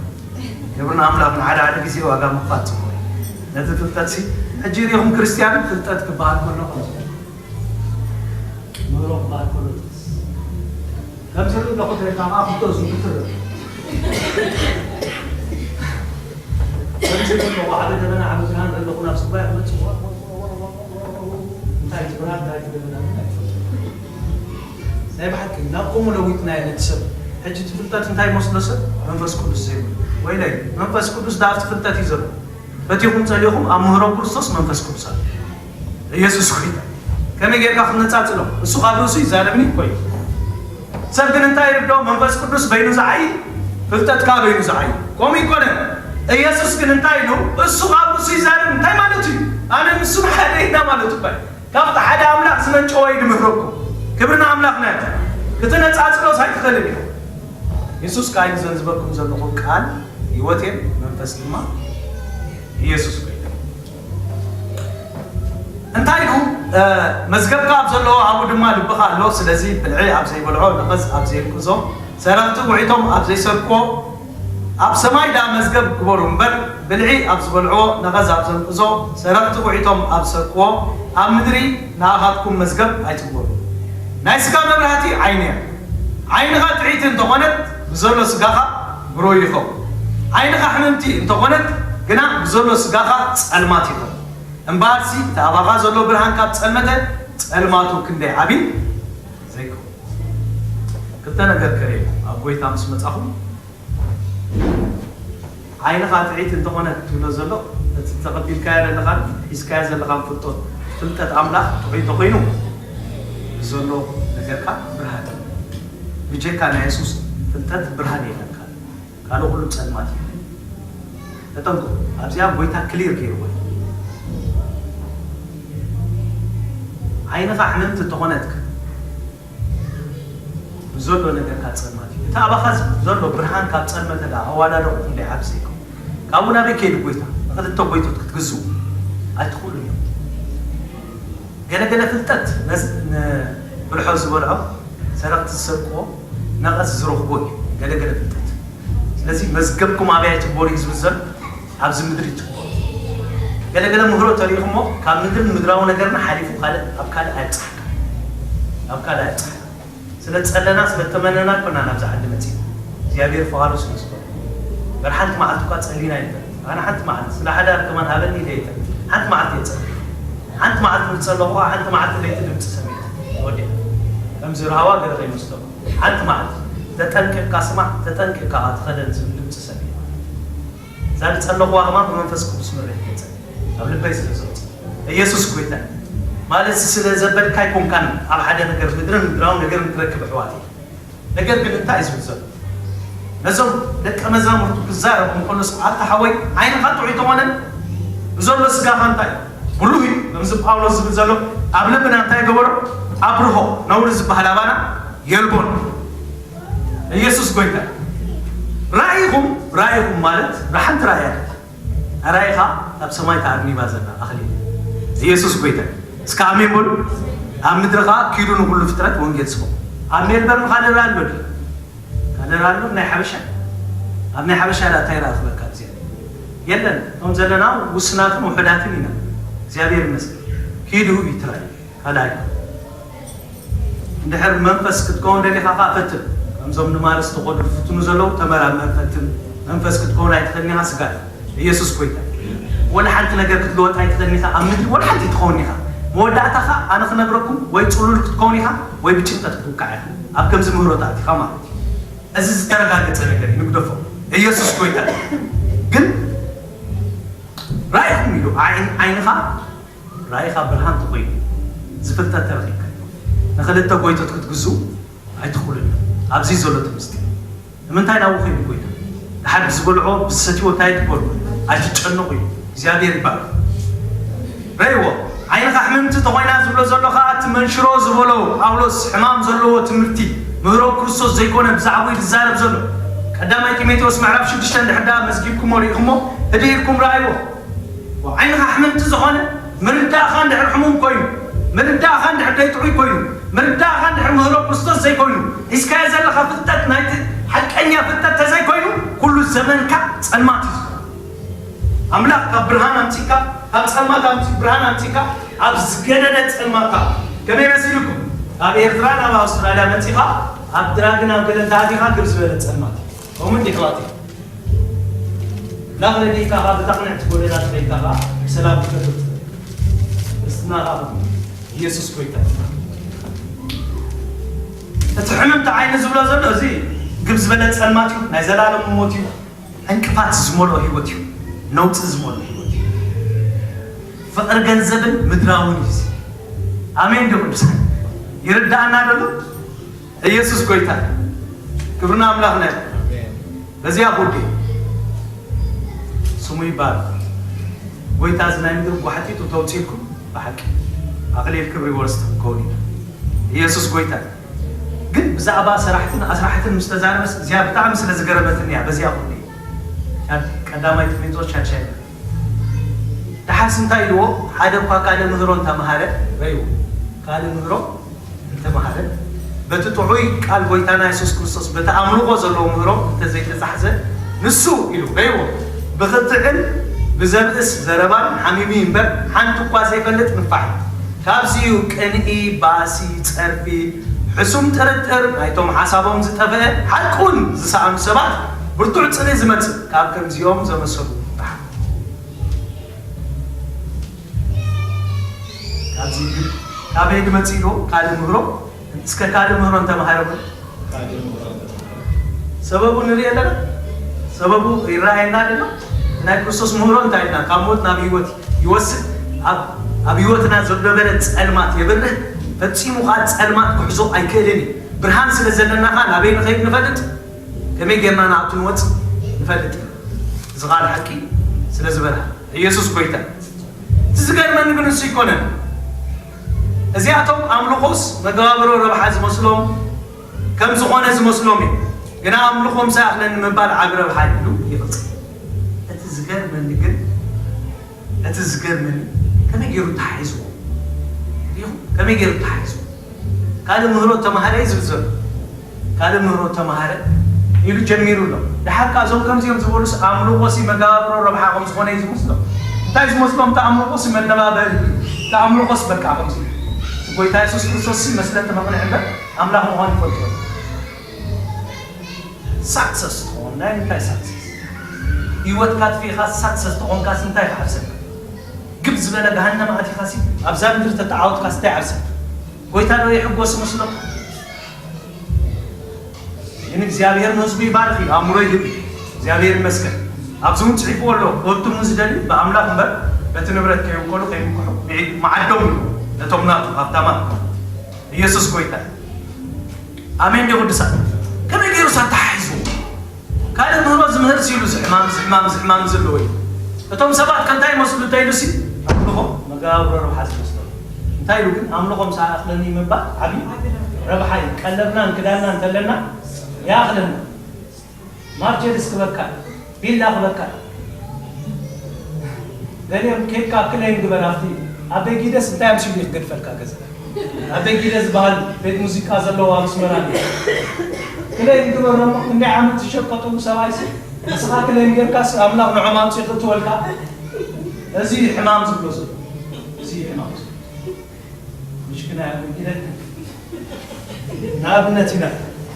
ክብርን ኣምላኽ ንሓደ ሓደ ግዜ ዋጋ ምኽፋል ጽቡቕ እዩ ነቲ ፍልጠት ሲ ሕጂ ሪኹም ክርስትያን ፍልጠት ክበሃል ከሎ ከምዚ ምህሮ ክበሃል ከሎ ከምዚ ርኢ ኣለኹ ተልካ ከዓ ክቶ ዝምትር ከምዚ ርኢ ኣለኹ ሓደ ደበና ዓቢ ብርሃን ርኢ ኣለኹ ናብ ስባ ክመጽእ እንታይ ትብሃል እንታይ ትደበና ናይ ብሓቂ ናብ ከምኡ ለዊጥናዮ ነቲ ሰብ ሕጂ እቲ ፍልጠት እንታይ መስሎ ሰብ መንፈስ ቅዱስ ዘይብሉ ወይለይ መንፈስ ቅዱስ ዳኣ ኣብቲ ፍልጠት እዩ ዘሎ ፈቲኹም ጸሊኹም ኣብ ምህሮ ክርስቶስ መንፈስ ቅዱስ ኣሎ ኢየሱስ ኪዳ ከመይ ጌርካ ክትነጻጽሎ? እሱ ካብ ርእሱ ይዛረብኒ እኮ እዩ። ሰብ ግን እንታይ ይርድኦ? መንፈስ ቅዱስ በይኑ ዝዓይ፣ ፍልጠት ከኣ በይኑ ዝዓይ። ከምኡ ይኮነን። ኢየሱስ ግን እንታይ ኢሉ? እሱ ካብ ርእሱ ይዛረብ እንታይ ማለት እዩ? ኣነ ንሱ ሓደ ኢና ማለት እኮ እዩ። ካብቲ ሓደ ኣምላኽ ዝመንጨወ እዩ ድምህረኩም። ክብሪ ንኣምላኽና ይኹን። ክትነጻጽሎስ ኣይትኽእልን ኢኻ። የሱስ ከኣ እዩ ዘንዝበኩም ዘለኹ ቃል ህይወት እየን፣ መንፈስ ድማ ኢየሱስ ኮይኑ። እንታይ ኢሉ? መዝገብካ ኣብ ዘለዎ ኣብኡ ድማ ልብኻ ኣሎ። ስለዚ ብልዒ ኣብ ዘይበልዖ፣ ነቐዝ ኣብ ዘየንቅዞ፣ ሰረቕቲ ውዒቶም ኣብ ዘይሰርቅዎ፣ ኣብ ሰማይ ደኣ መዝገብ ግበሩ እምበር፣ ብልዒ ኣብ ዝበልዕዎ፣ ነቐዝ ኣብ ዘንቅዞ፣ ሰረቕቲ ውዒቶም ኣብ ዝሰርቅዎ፣ ኣብ ምድሪ ንኣኻትኩም መዝገብ ኣይትግበሩ። ናይ ስጋ መብራህቲ ዓይኒ እያ። ዓይንኻ ጥዕይቲ እንተኾነት፣ ብዘሎ ስጋኻ ብሩህ ይኸውን። ዓይንኻ ሕምምቲ እንተኾነት ግና፣ ብዘሎ ስጋኻ ጸልማት ይኸውን። እምበኣርሲ፣ እቲ ኣባኻ ዘሎ ብርሃን ካብ ጸልመተ፣ ጸልማቱ ክንደይ ዓቢ ዘይከውን። ክልተ ነገር ከርእየኩም። ኣብ ጐይታ ምስ መጻኹም፣ ዓይንኻ ጥዕይቲ እንተኾነ ትብሎ ዘሎ፣ እቲ ተቐቢልካዮ ዘለኻን ሒዝካዮ ዘለኻን ፍልጠት፣ ፍልጠት ኣምላኽ ጥዑይ እንተኾይኑ፣ ዘሎ ነገርካ ብርሃን እዩ። ብጀካ ናይ የሱስ ፍልጠት ብርሃን የለን። ካልእ፣ ካልእ ኩሉ ጸልማት እዩ። ተጠንቀቑ። ኣብዚኣ ጐይታ ክሊር ገይርዎ እዩ። ዓይንኻ ሕምምቲ እንተኾነትካ፣ ብዘሎ ነገር ካብ ጸልማት እዩ። እቲ ኣባኻ ዘሎ ብርሃን ካብ ጸልመተ ደኣ ኣዋዳድቑ ክንደይ ዓቢ ዘይከውን። ካብኡ ናበይ ከይዱ ጐይታ? ንኽልተ ጐይቶት ክትግዝኡ ኣይትኽእሉን እዮም። ገለገለ ፍልጠት ነዝ-፣ ንብልሖ ዝበልዖ፣ ሰረቕቲ ዝሰርቅዎ፣ ነቐዝ ዝረኽቦ እዩ። ገለገለ ፍልጠት። ስለዚ መዝገብኩም ኣበይ ኣይትግበሩ እዩ ዝብል ዘሎ፣ ኣብዚ ምድሪ ይትግበሩ። ገለገለ ምህሮ ተሪኢኹሞ፣ ካብ ምድሪ ምድራዊ ነገርና ሓሊፉ ካልእ፣ ኣብ ካልእ ኣየብጽሓካ። ኣብ ካልእ ኣየብጽሓካ። ስለ ዝጸለና፣ ስለ ዝተመነና ኣይኮናን ናብዚ ዓዲ መጺና። እግዚኣብሔር ፍቓዱ ስለ ዝኾነ። እምበር ሓንቲ መዓልቲ እኳ ጸሊና ኣይንፈልጥ። ኣነ ሓንቲ መዓልቲ ስለ ሓዳር ከማን ሃበኒ ኢለ ኣይፈልጥን። ሓንቲ መዓልቲ እየ ጸሊኤ። ሓንቲ መዓልቲ ምስ ጸለኹ፣ ሓንቲ መዓልቲ ለይቲ ድምጺ ሰሚዐ። ወዲኣ። ከምዚ ራህዋ ገለ ከይመስለኩም። ሓንቲ መዓልቲ ተጠንቂቕካ ስማዕ፣ ተጠንቂቕካ ከኣ ትኸደን ዝብል ድምጺ ሰሚዐ። እዛ ዝጸለኹዋ ከማን ብመንፈስ ቅዱስ ምርኢት እየ ጸሊኤ። ኣብ ልበይ ስለ ዘውጽእ። ኢየሱስ ጐይታ እዩ። ማለት ስለ ዘበልካ ኣይኮንካን ኣብ ሓደ ነገር ምድርን ምድራዊ ነገርን ትረክብ ኣሕዋት እዩ። ነገር ግን እንታይ እዩ ዝብል ዘሎ? ነዞም ደቀ መዛሙርቱ ክዛረብ እንከሎስ፣ ኣታ ሓወይ፣ ዓይንኻ ጥዑይ ተኾነ፣ ብዘሎ ስጋኻ እንታይ? ብሩህ እዩ። ከምዚ ጳውሎስ ዝብል ዘሎ፣ ኣብ ልብና እንታይ ገበሮ? ኣብርሆ፣ ነውሪ ዝበሃል ኣባና የልቦን። ኢየሱስ ጐይታ እዩ። ራእይኹም፣ ራእይኹም ማለት፣ ራሕንቲ ራእያ። ኣራይኻ ኣብ ሰማይ ተኣርኒባ ዘላ ኣኽሊል። ኢየሱስ ጐይታ እዩ። እስከ ኣሜን በሉ። ኣብ ምድሪ ኸኣ ኪዱ ንኹሉ ፍጥረት ወንጌል ስበኹ። ኣብ ሜልበርን ካለራ ኣሎ ድዩ? ካለራ ኣሎ ናይ ሓበሻ? ኣብ ናይ ሓበሻ ደኣ እንታይ ረኣኽበካ እግዚኣብሔር? የለን። እቶም ዘለና ውሱናትን ውሑዳትን ኢና። እግዚኣብሔር ይመስገን። ኪዱ እዩ እቲ ራእይ። ካልኣይ፣ እንድሕር መንፈስ ክትከውን ደሊኻ ኸዓ ፈትን። ከምዞም ንማርስ ተኾዱ ዝፍትኑ ዘለዉ ተመራመር፣ ፈትን። መንፈስ ክትከውን ኣይትኽእልን ኢኻ፣ ስጋ ኢኻ። ኢየሱስ ጐይታ። ወላ ሓንቲ ነገር ክትልወጥ ኣይትኽእልን ኢኻ። ኣብ ምድሪ ወላ ሓንቲ ትኸውን ኢኻ። መወዳእታኻ ኣነ ክነግረኩም፣ ወይ ጽሉል ክትከውን ኢኻ፣ ወይ ብጭንቀት ክትውቃዕ ኢኻ። ኣብ ከምዚ ምህሮ ተኣቲኻ ማለት እዩ። እዚ ዝተረጋገጸ ነገር እዩ፣ ንግደፎ። ኢየሱስ ጐይታ። ግን ራእይኹም ኢሉ ዓይን-፣ ዓይንኻ ራእይኻ ብርሃን ተኾይኑ፣ ዝፍልጠት ተረኺብካ። ንኽልተ ጐይቶት ክትግዝኡ ኣይትኽእሉን። ኣብዚ ዘሎ እቲ ምስጢር። ንምንታይ ናብኡ ኸይዱ ጐይታ? ደሓር ብዝበልዖ፣ ብዝሰትይዎ እንታይ ኣይትበሉ፣ ኣይትጨነቑ እዩ። እግዚኣብሔር ይባረኽ። ረእይዎ፣ ዓይንኻ ሕምምቲ ተኾይና ዝብሎ ዘሎ ኸዓ እቲ መንሽሮ ዝበሎ ጳውሎስ ሕማም ዘለዎ ትምህርቲ ምህሮ ክርስቶስ ዘይኮነ ብዛዕባኡ እዩ ዝዛረብ ዘሎ። ቀዳማይ ጢሞቴዎስ ምዕራፍ ሽዱሽተ እንድሕር ደኣ መዝጊብኩሞ ርኢኹሞ ህድእ ኢልኩም ረኣይዎ። ዓይንኻ ሕምምቲ ዝኾነ ምርዳእኻ እንድሕር ሕሙም ኮይኑ፣ ምርዳእኻ እንድሕር ደይጥዑይ ኮይኑ፣ ምርዳእኻ እንድሕር ምህሮ ክርስቶስ ዘይኮይኑ፣ ሒዝካዮ ዘለኻ ፍልጠት ናይቲ ሓቀኛ ፍልጠት ተዘይኮይኑ፣ ኩሉ ዘመንካ ጸልማት እዩ። ኣምላኽ ካብ ብርሃን ኣምጺእካ፣ ካብ ጸልማት ኣምጺ-፣ ብርሃን ኣምጺእካ፣ ኣብ ዝገደደ ጸልማትካ፣ ከመይ መሲልኩም? ካብ ኤርትራ ናብ ኣውስትራልያ መጺኻ፣ ኣብ ድራግን ኣብ ገለን ተኣቲኻ ግብ ዝበለ ጸልማት እዩ። ከምኡ እንዲህ ኣሕዋተይ። ላኽ ረድኢካ ኸዓ ብታቕንዕቲ ጎደና ተኸይድካ ኸዓ ብሰላም ክትነብር ትኽእል። ክርስትና ኸዓ ከምኡ። ኢየሱስ ጐይታ እዩ። እቲ ሕምምቲ ዓይኒ ዝብሎ ዘሎ እዚ ግብ ዝበለ ጸልማት እዩ፣ ናይ ዘላለም ሞት እዩ፣ ዕንቅፋት ዝመልኦ ህይወት እዩ፣ ነውጺ ዝመልኦ ህይወት እዩ። ፍቕሪ ገንዘብን ምድራውን እዩ እዚ። ኣሜን ዶ ቅዱሳን? ይርዳእና ደሎ? ኢየሱስ ጎይታ። ክብርና ኣምላኽና እዩ። በዚያ ጉዴ ስሙ ይባረኽ። ጎይታ እዚ ናይ ምድሪ ጓሕጢጡ ተውፂልኩም ብሓቂ ኣኽሊል ክብሪ ወርስቲ ክኸውን እዩ። ኢየሱስ ጎይታ እዩ። ግን ብዛዕባ ሰራሕትን ኣስራሕትን ምስ ተዛረበስ እዚኣ ብጣዕሚ ስለ ዝገረመትኒ እያ። በዚያ ጉዴ ቀዳማይ ጢሞቴዎስ ሻድሻይ። ደሓርስ እንታይ ኢልዎ? ሓደ እኳ ካልእ ምህሮ እንተመሃረ በይዎ። ካልእ ምህሮ እንተመሃረ በቲ ጥዑይ ቃል ጎይታና የሱስ ክርስቶስ በቲ ኣምልኾ ዘለዎ ምህሮ እንተዘይተጻሕዘ ንሱ ኢሉ በይዎ። ብኽትዕን ብዘብእስ ዘረባን ሓሚሙ እምበር ሓንቲ እኳ ዘይፈልጥ ንፋሕ እዩ። ካብዚ እዩ ቅንኢ፣ ባእሲ፣ ጸርፊ፣ ሕሱም ጥርጥር፣ ናይቶም ሓሳቦም ዝጠፍአ ሓቂ እውን ዝሰኣኑ ሰባት ብርቱዕ ጽልኢ ዝመጽእ። ካብ ከምዚኦም ዘመሰሉ ንፋሕ። ካብዚ ግን ካበይ ድመጽእ ኢሉ ካልእ ምህሮ እስከ ካልእ ምህሮ እንተመሃረ እውን ሰበቡ ንርኢ ኣለና። ሰበቡ ይረኣየና ደሎ። ናይ ክርስቶስ ምህሮ እንታይ ኢልና? ካብ ሞት ናብ ህይወት ይወስድ። ኣብ ኣብ ህይወትና ዘሎ ነበረ ጸልማት የብርህ። ፈጺሙ ኸኣ ጸልማት ክሕዞ ኣይክእልን እዩ። ብርሃን ስለ ዘለና ኸኣ ናበይ ንኸይድ ንፈልጥ። ከመይ ጌርና ናብቲ ንወጽእ ንፈልጥ። እዚ ኸኣ ሓቂ ስለ ዝበርሃ ኢየሱስ ጎይታ። እቲ ዝገርመኒ ግን እሱ ኣይኮነን። እዚኣቶም ኣምልኾስ መጋብሮ ረብሓ ዝመስሎም ከም ዝኾነ ዝመስሎም እዩ። ግና ኣምልኾ ምሳይ ኣኽለኒ ምባል ዓቢ ረብሓ እዩ ኢሉ ይቕጽል። እቲ ዝገርመኒ ግን እቲ ዝገርመኒ ከመይ ገይሩ ተሓሒዝዎ? ሪኢኹም? ከመይ ገይሩ ተሓሒዝዎ? ካልእ ምህሮ ተማሃረ እዩ ዝብል ዘሎ። ካልእ ምህሮ ተማሃረ ኢሉ ጀሚሩ ኣሎ። ደሓር ከኣ እዞም ከምዚኦም ዝበሉስ ኣምልኾሲ መጋብሮ ረብሓ ከም ዝኾነ እዩ ዝመስሎም። እንታይ ዝመስሎም? እቲ ኣምልኾሲ መነባበሪ፣ እቲ ኣምልኾስ በቃ ከምዚ። ጎይታ የሱስ ክርስቶስሲ መስለቲ መቕንዒ እምበር ኣምላኽ ምዃኑ ይፈልጡ እዮም። ሳክሰስ ትኸውን፣ ናይ ምንታይ ሳክሰስ? ህይወትካ ኣጥፊእኻ ሳክሰስ ተኾንካስ እንታይ ክዓብሰካ? ግብ ዝበለ ገሃነም ኣቲኻሲ ኣብዛ ምድሪ ተተዓወትካስ እንታይ ዓብሰካ? ጎይታ ዶ ይሕጎስ ይመስለኩም? ግን እግዚኣብሔር ንህዝቡ ይባርኽ እዩ፣ ኣእምሮ ይህብ እዩ። እግዚኣብሔር ይመስገን። ኣብዚ እውን ጽሒፍዎ ኣሎ፣ ክህብትሙ ዝደልዩ ብኣምላኽ እምበር በቲ ንብረት ከይውከሉ ከይምክሑ ምዒ-፣ መዓዶም እዩ ነቶም ናቱ ሃብታማት። ኢየሱስ ጎይታ እዩ። ኣሜን ዶ ቅዱሳን? ከመይ ገይሩ ሳተሓሒዝዎ? ካልእ ምህሮ ዝምህር ሲሉ ዝሕማም ዝሕማም ዝሕማም ዘለዎ እዩ። እቶም ሰባት ከ እንታይ ይመስሉ እንተ ኢሉሲ ኣምልኾ መጋብሮ ረብሓ ዝመስሎም። እንታይ ኢሉ ግን ኣምልኾ ምሳይ ኣኽለኒ ምባል ዓብዪ ረብሓ እዩ። ቀለብናን ክዳንናን እንተለና ይኣኽለና። ማርቸዲስ ክበካ፣ ቪላ ክበካ። ገሊኦም ኬድካ ክሌም ግበር ኣብቲ ኣብ ቤጊደስ እንታይ ኣምሲሉ እዩ ክገድፈልካ ገዛ። ኣብ ቤጊደስ ዝበሃል ቤት ሙዚቃ ዘለዎ ኣብ ኣስመራ እዩ። ክሌም ግበር እሞ ክንደይ ዓመት ዝሸቀጠሉ ሰብኣይሲ ንስኻ ክሌም ጌርካስ ኣምላኽ ንዖም ኣምጺኡ ክእትወልካ። እዚ እዩ ሕማም ዝብሎ ዘሎ። እዚ እዩ ሕማም ዝብሎ። ምሽክና ኢለ ንኣብነት ኢና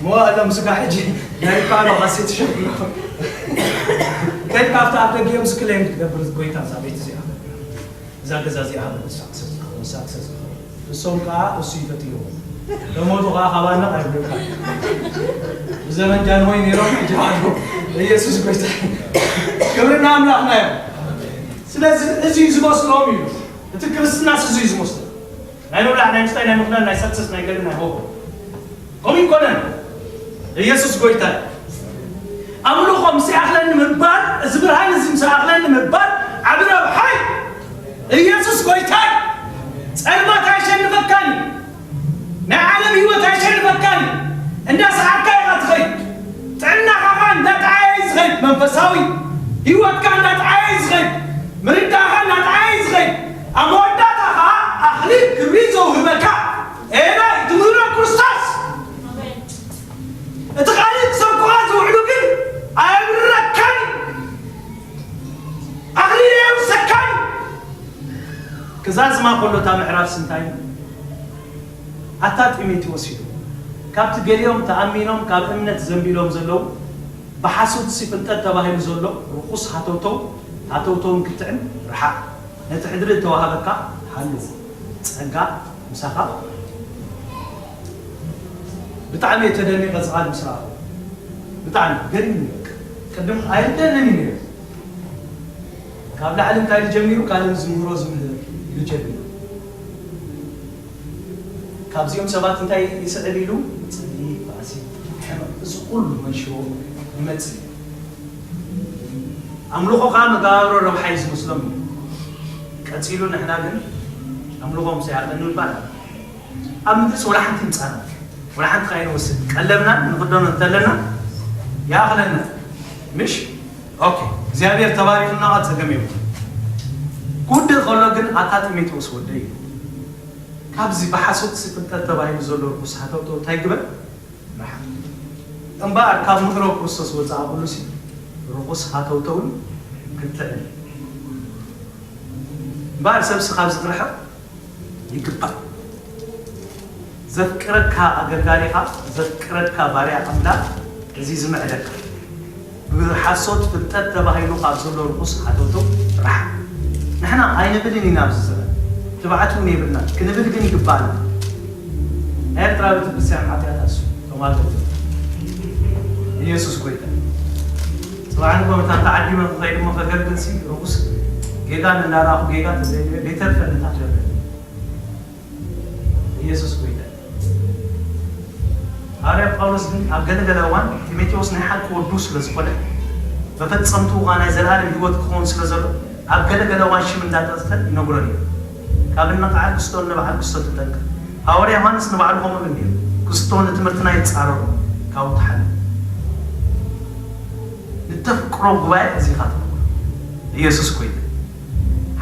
መዋእሎም ስጋ ሕጂ ናይ ፓሎ ካሴት ሸፍሎ ከይድ ካብቲ ኣብ ደጊኦም ስክሌም ክትገብር ጎይታ እዛ ቤት እዚኣ እዛ ገዛ እዚኣ ሃበ ሳክሰስ ዝኸውን ሳክሰስ ዝኸውን እሶም ከዓ እሱ ይፈትይዎ ለሞቱ ከዓ ካባና ኣይብሉካ ብዘመን ጃንሆይ ነይሮም ሕጂ ኣሎ ኢየሱስ ጎይታ ክብርና ኣምላኽና እዮም ስለዚ እዚ እዩ ዝመስሎም እዩ እቲ ክርስትናስ እዚ እዩ ዝመስሎም ናይ ምብላዕ ናይ ምስታይ ናይ ምኽዳን ናይ ሰክሰስ ናይ ገለ ናይ ሆሆ ከምኡ ይኮነን ኢየሱስ ጎይታ እዩ ኣምልኾ ምስ ይኣኽለኒ ምባል እዚ ብርሃን እዚ ምስ ይኣኽለኒ ምባል ዓቢ ረብሓ እዩ ኢየሱስ ጎይታ እዩ ጸልማት ኣይሸንፈካን እዩ ናይ ዓለም ህይወት ኣይሸንፈካን እዩ እንዳሰሓካ ኢኻ ትኸይድ ጥዕናኻ ኸዓ እንዳጠዓየ እዩ ዝኸይድ መንፈሳዊ ህይወትካ እንዳጠዓየ እዩ ዝኸይድ ምርዳእኻ እንዳጠዓየ እዩ ዝኸይድ ኣብ መወዳእታ ኸዓ ኣኽሊል ክብሪ ዘውህበካ ኤና ትምህሮ ክርስቶስ እቲ ካልእ ክሰብኩኻ ዝውዕሉ ግን ኣየብረካን ኣኽሊል የውሰካን ክዛዝማ ከሎ እታ ምዕራፍ ስንታይ ኣታ ጢሞቴዎስ ኢሉ ካብቲ ገሊኦም ተኣሚኖም ካብ እምነት ዘንቢሎም ዘለዉ ብሓሶትሲ ፍልጠት ተባሂሉ ዘሎ ርኹስ ሃተውተው ሃተውተውን ክትዕን ርሓቕ ነቲ ሕድሪ እተዋሃበካ ሃልዎ ጸጋ ምሳኻ ብጣዕሚ እየ ተደኒቐ ዝቓል ምስ ረኣኹ ብጣዕሚ ገሪሙኒ በቃ ቅድም ኣይርደንን እዩ ነይሩ ካብ ላዕሊ እንታይ ኢሉ ጀሚሩ ካልእ ዝምህሮ ዝምህር ኢሉ ጀሚሩ ካብዚኦም ሰባት እንታይ ይስዕብ ኢሉ? ጽልኢ፣ ባእሲ፣ ሕመቕ፣ እዚ ኩሉ መንሽሮ ይመጽእ እዩ። ኣምልኾ ከኣ መጋብሮ ረብሓ እዩ ዝመስሎም እዩ። ቀጺሉ ንሕና ግን ኣምልኾ ምስ ይኣኽለኒ ምባል ኣሎ። ኣብ ምድርስ ወላ ሓንቲ ይምጻና፣ ወላ ሓንቲ ከኣ ይንወስድ። ቀለብና ንኽደኖ እንተለና ይኣኽለና። ምሽ? ኦኬ። እግዚኣብሔር ተባሪኽና ጸገም የብሉን። ክውድእ ከሎ ግን ኣታ ጢሞቴዎስ ወደይ፣ ካብዚ ብሓሶት ፍልጠት ተባሂሉ ዘሎ ርኩስ ሃተውተው እንታይ ግበር? ርሓቕ። እምበኣር ካብ ምሕሮ ክርስቶስ ወጻኢ ኩሉሲ ርኹስ ሃተውተውን ክትዕን። እምበኣር ሰብሲ ካብዚ ክርሕቕ ይግባእ። ዘፍቅረካ ኣገልጋሊኻ፣ ዘፍቅረካ ባርያ ኣምላኽ፣ እዚ ዝምዕደካ። ብሓሶት ፍልጠት ተባሂሉ ካብ ዘሎ ርኹስ ሓተውተው ርሓቕ። ንሕና ኣይንብልን ኢና ኣብዚ ዘመን። ትብዓት እውን የብልናን። ክንብል ግን ይግባእና። ናይ ኤርትራ ቤተክርስትያን ሓጢኣት ኣሱ ተማልቶ ኢየሱስ ጎይታ። ጽባሕ ንግሆ መታን ተዓዲመ ክኸይድ እሞ ከገልግልሲ ርኹስ ጌጋ እናረኣኹ ጌጋ ተዘይበለ ዘይተርፈኒ ታተርፈ ኢየሱስ ጎይታ። ሃዋርያ ጳውሎስ ግን ኣብ ገለ ገለ እዋን ጢሞቴዎስ ናይ ሓቂ ወዱ ስለ ዝኾነ፣ መፈጸምትኡ ኸኣ ናይ ዘለኣለም ህይወት ክኸውን ስለ ዘሎ፣ ኣብ ገለ ገለ እዋን ሽም እንዳጠቕሰ ይነግሮ ነይሩ። ካብ እነቕዓ ክስቶ ንበዓል ክስቶ ተጠንቀቕ። ሃዋርያ ዮሃንስ ንባዕሉ ከምኡ ኢሉ ነይሩ። ክስቶ ንትምህርትና ይጻረሮ፣ ካብኡ ተሓለፍ። ንተፍቅሮ ጉባኤ እዚ ኢኻ ትነግሮ። ኢየሱስ ጎይታ።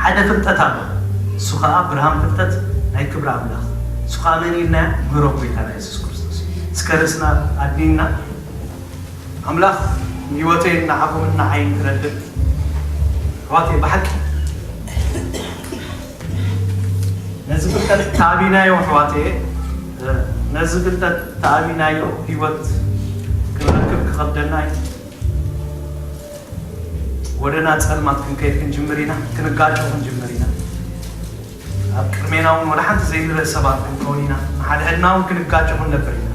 ሓደ ፍልጠት ኣሎ፣ እሱ ኸኣ ብርሃን ፍልጠት ናይ ክብሪ ኣምላኽ። እሱ ኸኣ መን ኢልናዮ? ምህሮ ጎይታና የሱስ ክርስቶስ። እስከ ርእስና ኣድኒና፣ ኣምላኽ ንህይወተይን ንዓኹምን ንዓይን ክረድእ። ኣሕዋተይ፣ ብሓቂ ነዚ ፍልጠት ተኣቢናዮ፣ ኣሕዋተይ፣ ነዚ ፍልጠት ተኣቢናዮ ህይወት ክንረክብ ክኸብደና እዩ። ወደና ጸልማት ክንከይድ ክንጅምር ኢና፣ ክንጋጮ ክንጅምር ኢና። ኣብ ቅድሜና እውን ወደ ሓንቲ ዘይንርኢ ሰባት ክንከውን ኢና፣ ንሓድሕድና እውን ክንጋጮ ክንነብር ኢና።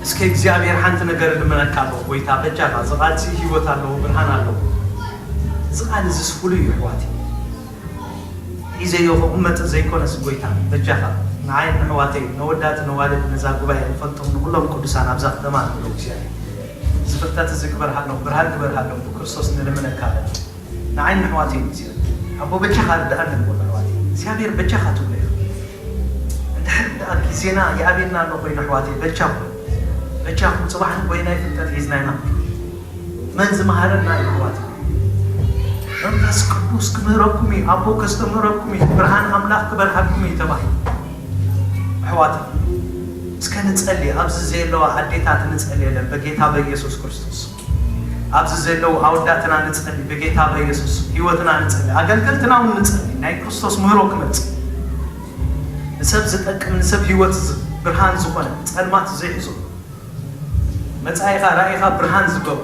እስከ እግዚኣብሔር ሓንቲ ነገር ልመነካ ኣለዎ፣ ጎይታ በጃኻ፣ እዚ ቃልሲ ህይወት ኣለዎ፣ ብርሃን ኣለዎ። እዚ ቃል እዚስ ፍሉይ እዩ ኣሕዋተይ። ሒዘዮ ክቕመጥ ዘይኮነስ ጎይታ በጃኻ ንዓይን ንኣሕዋተይ ነወዳት ነዋልድ ነዛ ጉባኤ ንፈልጦም ንኹሎም ቅዱሳን ኣብዛ ከተማ ንብሎ እግዚኣብሔር። እዚ ፍልጠት እዚ ግበርሃሎም፣ ብርሃን ግበርሃሎም፣ ብክርስቶስ ንልምነካ ኣለና። ንዓይን ንኣሕዋተይ እግዚኣብሔር። ኣቦ በጃኻ ርድኣኒ ንብሎ ኣሕዋተይ። እግዚኣብሔር በጃኻ ትብሎ ኢኻ። እንድሕር ደኣ ግዜና ይኣብየና ኣሎ ኮይኑ ኣሕዋተይ በጃኹም፣ በጃኹም ጽባሕ ንጎይናይ ፍልጠት ሒዝና ኢና። መን ዝመሃረና እዩ ኣሕዋት? መንፈስ ቅዱስ ክምህረኩም እዩ፣ ኣቦ ከስተምህረኩም እዩ፣ ብርሃን ኣምላኽ ክበርሃኩም እዩ ተባሂሉ። ኣሕዋት እስከ ንጸሊ፣ ኣብዚ ዘለዋ ኣዴታት ንጸልየለን በጌታ በኢየሱስ ክርስቶስ። ኣብዚ ዘለዉ ኣወዳትና ንጸሊ በጌታ በኢየሱስ፣ ህይወትና ንጸሊ፣ ኣገልገልትና እውን ንጸሊ፣ ናይ ክርስቶስ ምህሮ ክመጽእ፣ ንሰብ ዝጠቅም፣ ንሰብ ህይወት ዝ-፣ ብርሃን ዝኾነ፣ ጸልማት ዘይሕዞ፣ መጻኢኻ ራኢኻ ብርሃን ዝገብሩ፣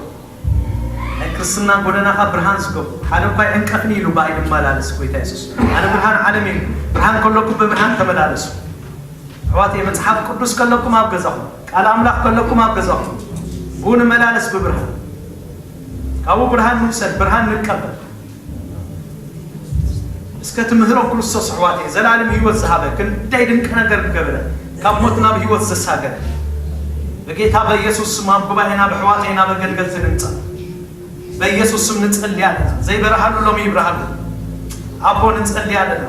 ናይ ክርስትና ጎደናኻ ብርሃን ዝገብሩ፣ ሓደ እኳ ኣይዕንቀፍን ኢሉ ብኣይ ዝመላለስ ጎይታ የሱስ። ኣነ ብርሃን ዓለም እየ፣ ብርሃን ከለኩም ብብርሃን ተመላለሱ። ኣሕዋተይ፣ መጽሓፍ ቅዱስ ከለኩም ኣብ ገዛኹም፣ ቃል ኣምላኽ ከለኩም ኣብ ገዛኹም፣ ብኡ ንመላለስ ብብርሃን። ካብኡ ብርሃን ንውሰድ፣ ብርሃን ንቀበል። እስከ ትምህሮ ክርስቶስ ኣሕዋተይ፣ ዘላለም ህይወት ዝሃበ፣ ክንደይ ድንቅ ነገር ዝገበረ፣ ካብ ሞት ናብ ህይወት ዘሳገረ፣ በጌታ በኢየሱስ ስም ኣብ ጉባኤና፣ ብኣሕዋተይ፣ ናብ ኣገልገልቲ ንምጻእ በኢየሱስ ስም ንጸሊ ኣለና። ዘይበርሃሉ ሎሚ ይብርሃሉ። ኣቦ ንጸሊ ኣለና።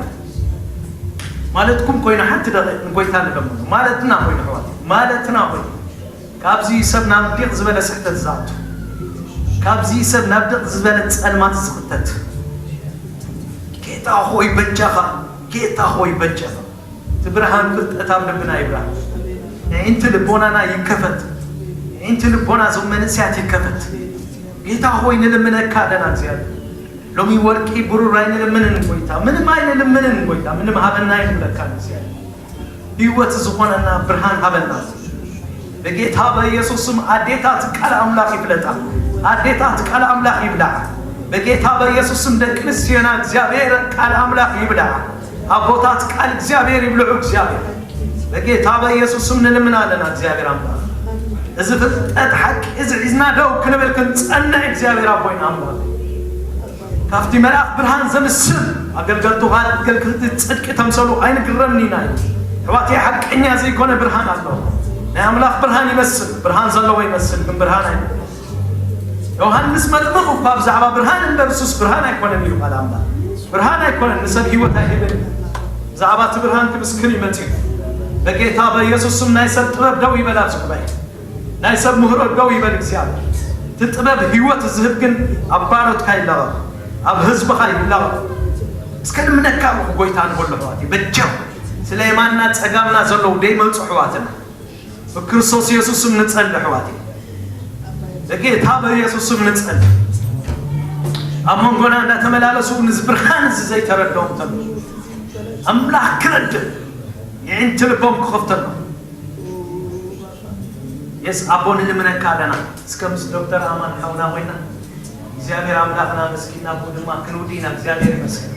ማለትኩም ኮይኑ ሓንቲ ደቂቕ ንጎይታ ንለምኖ። ማለትና ኮይኑ ኣሕዋተይ፣ ማለትና ኮይኑ። ካብዚ ሰብ ናብ ዲቕ ዝበለ ስሕተት ዝኣቱ፣ ካብዚ ሰብ ናብ ዲቕ ዝበለ ጸልማት ዝኽተት፣ ጌታ ሆይ በጃኻ፣ ጌታ ሆይ በጃኻ። እቲ ብርሃን ፍልጠት ኣብ ልብና ይብራህ። ኣዒንቲ ልቦናና ይከፈት። ኣዒንቲ ልቦና እዞም መንእሰያት ይከፈት። ጌታ ሆይ ንልምነካ ኣለና እግዚኣብሔር። ሎሚ ወርቂ ብሩር ኣይንልምንን ጎይታ፣ ምንም ኣይንልምንን ጎይታ፣ ምንም ሃበና ኣይንብለካ እግዚኣብሔር። ህይወት ዝኾነና ብርሃን ሃበና። በጌታ በኢየሱስ ስም ኣዴታት ቃል ኣምላኽ ይፍለጣ። ኣዴታት ቃል ኣምላኽ ይብልዓ። በጌታ በኢየሱስ ስም ደቂ ኣንስትዮና እግዚኣብሔር ቃል ኣምላኽ ይብልዓ። ኣቦታት ቃል እግዚኣብሔር ይብልዑ። እግዚኣብሔር በጌታ በኢየሱስ ስም ንልምን ኣለና። እግዚኣብሔር ኣምላኽ እዚ ፍልጠት ሓቂ እዚ ሒዝና ደው ክንብል ክንጸንዕ እግዚኣብሔር ኣቦይና ኣምላኽ ካብቲ መልኣኽ ብርሃን ዘምስል ኣገልገልቱ ኣገልገልቲ ጽድቂ ተምሰሉ ኣይንግረምን ኢና። ኣሕዋተይ፣ ሓቀኛ ዘይኮነ ብርሃን ኣሎ። ናይ ኣምላኽ ብርሃን ይመስል፣ ብርሃን ዘለዎ ይመስል፣ ግን ብርሃን ኣይኮነን። ዮሃንስ መጥምቕ እኳ ብዛዕባ ብርሃን እምበር እሱስ ብርሃን ኣይኮነን ኢሉ ቃል ኣምላኽ። ብርሃን ኣይኮነን፣ ንሰብ ህይወት ኣይህብን። ብዛዕባ እቲ ብርሃን ክምስክር እዩ መጺኡ። በጌታ በኢየሱስ ስም ናይ ሰብ ጥበብ ደው ይበል ኣብዚ ጉባኤ። ናይ ሰብ ምህሮ ደው ይበል እግዚኣብሔር። እቲ ጥበብ ህይወት ዝህብ ግን ኣብ ባሮትካ ይለቐቕ፣ ኣብ ህዝብኻ ይለቐቕ። እስከ ልምነካ ኣለኹ ጎይታ ንበሎ ኣሕዋት፣ በጀው። ስለ የማንና ጸጋምና ዘለዉ ደይመጹ ኣሕዋትና ብክርስቶስ የሱስ ስም ንጸሊ ኣሕዋት፣ በጌታ በኢየሱስ ስም ንጸሊ። ኣብ መንጎና እንዳተመላለሱ ንዚ ብርሃን እዚ ዘይተረድኦም ተሎ ኣምላኽ ክረድእ፣ የዒንቲ ልቦም ክኸፍተሎም። የስ ኣቦ፣ ንልምነካ ኣለና። እስከ ምስ ዶክተር ኣማን ሓውና ኮይና እግዚኣብሔር ኣምላኽና መስኪና ብኡ ድማ ክንውዲ ኢና። እግዚኣብሔር ይመስገን።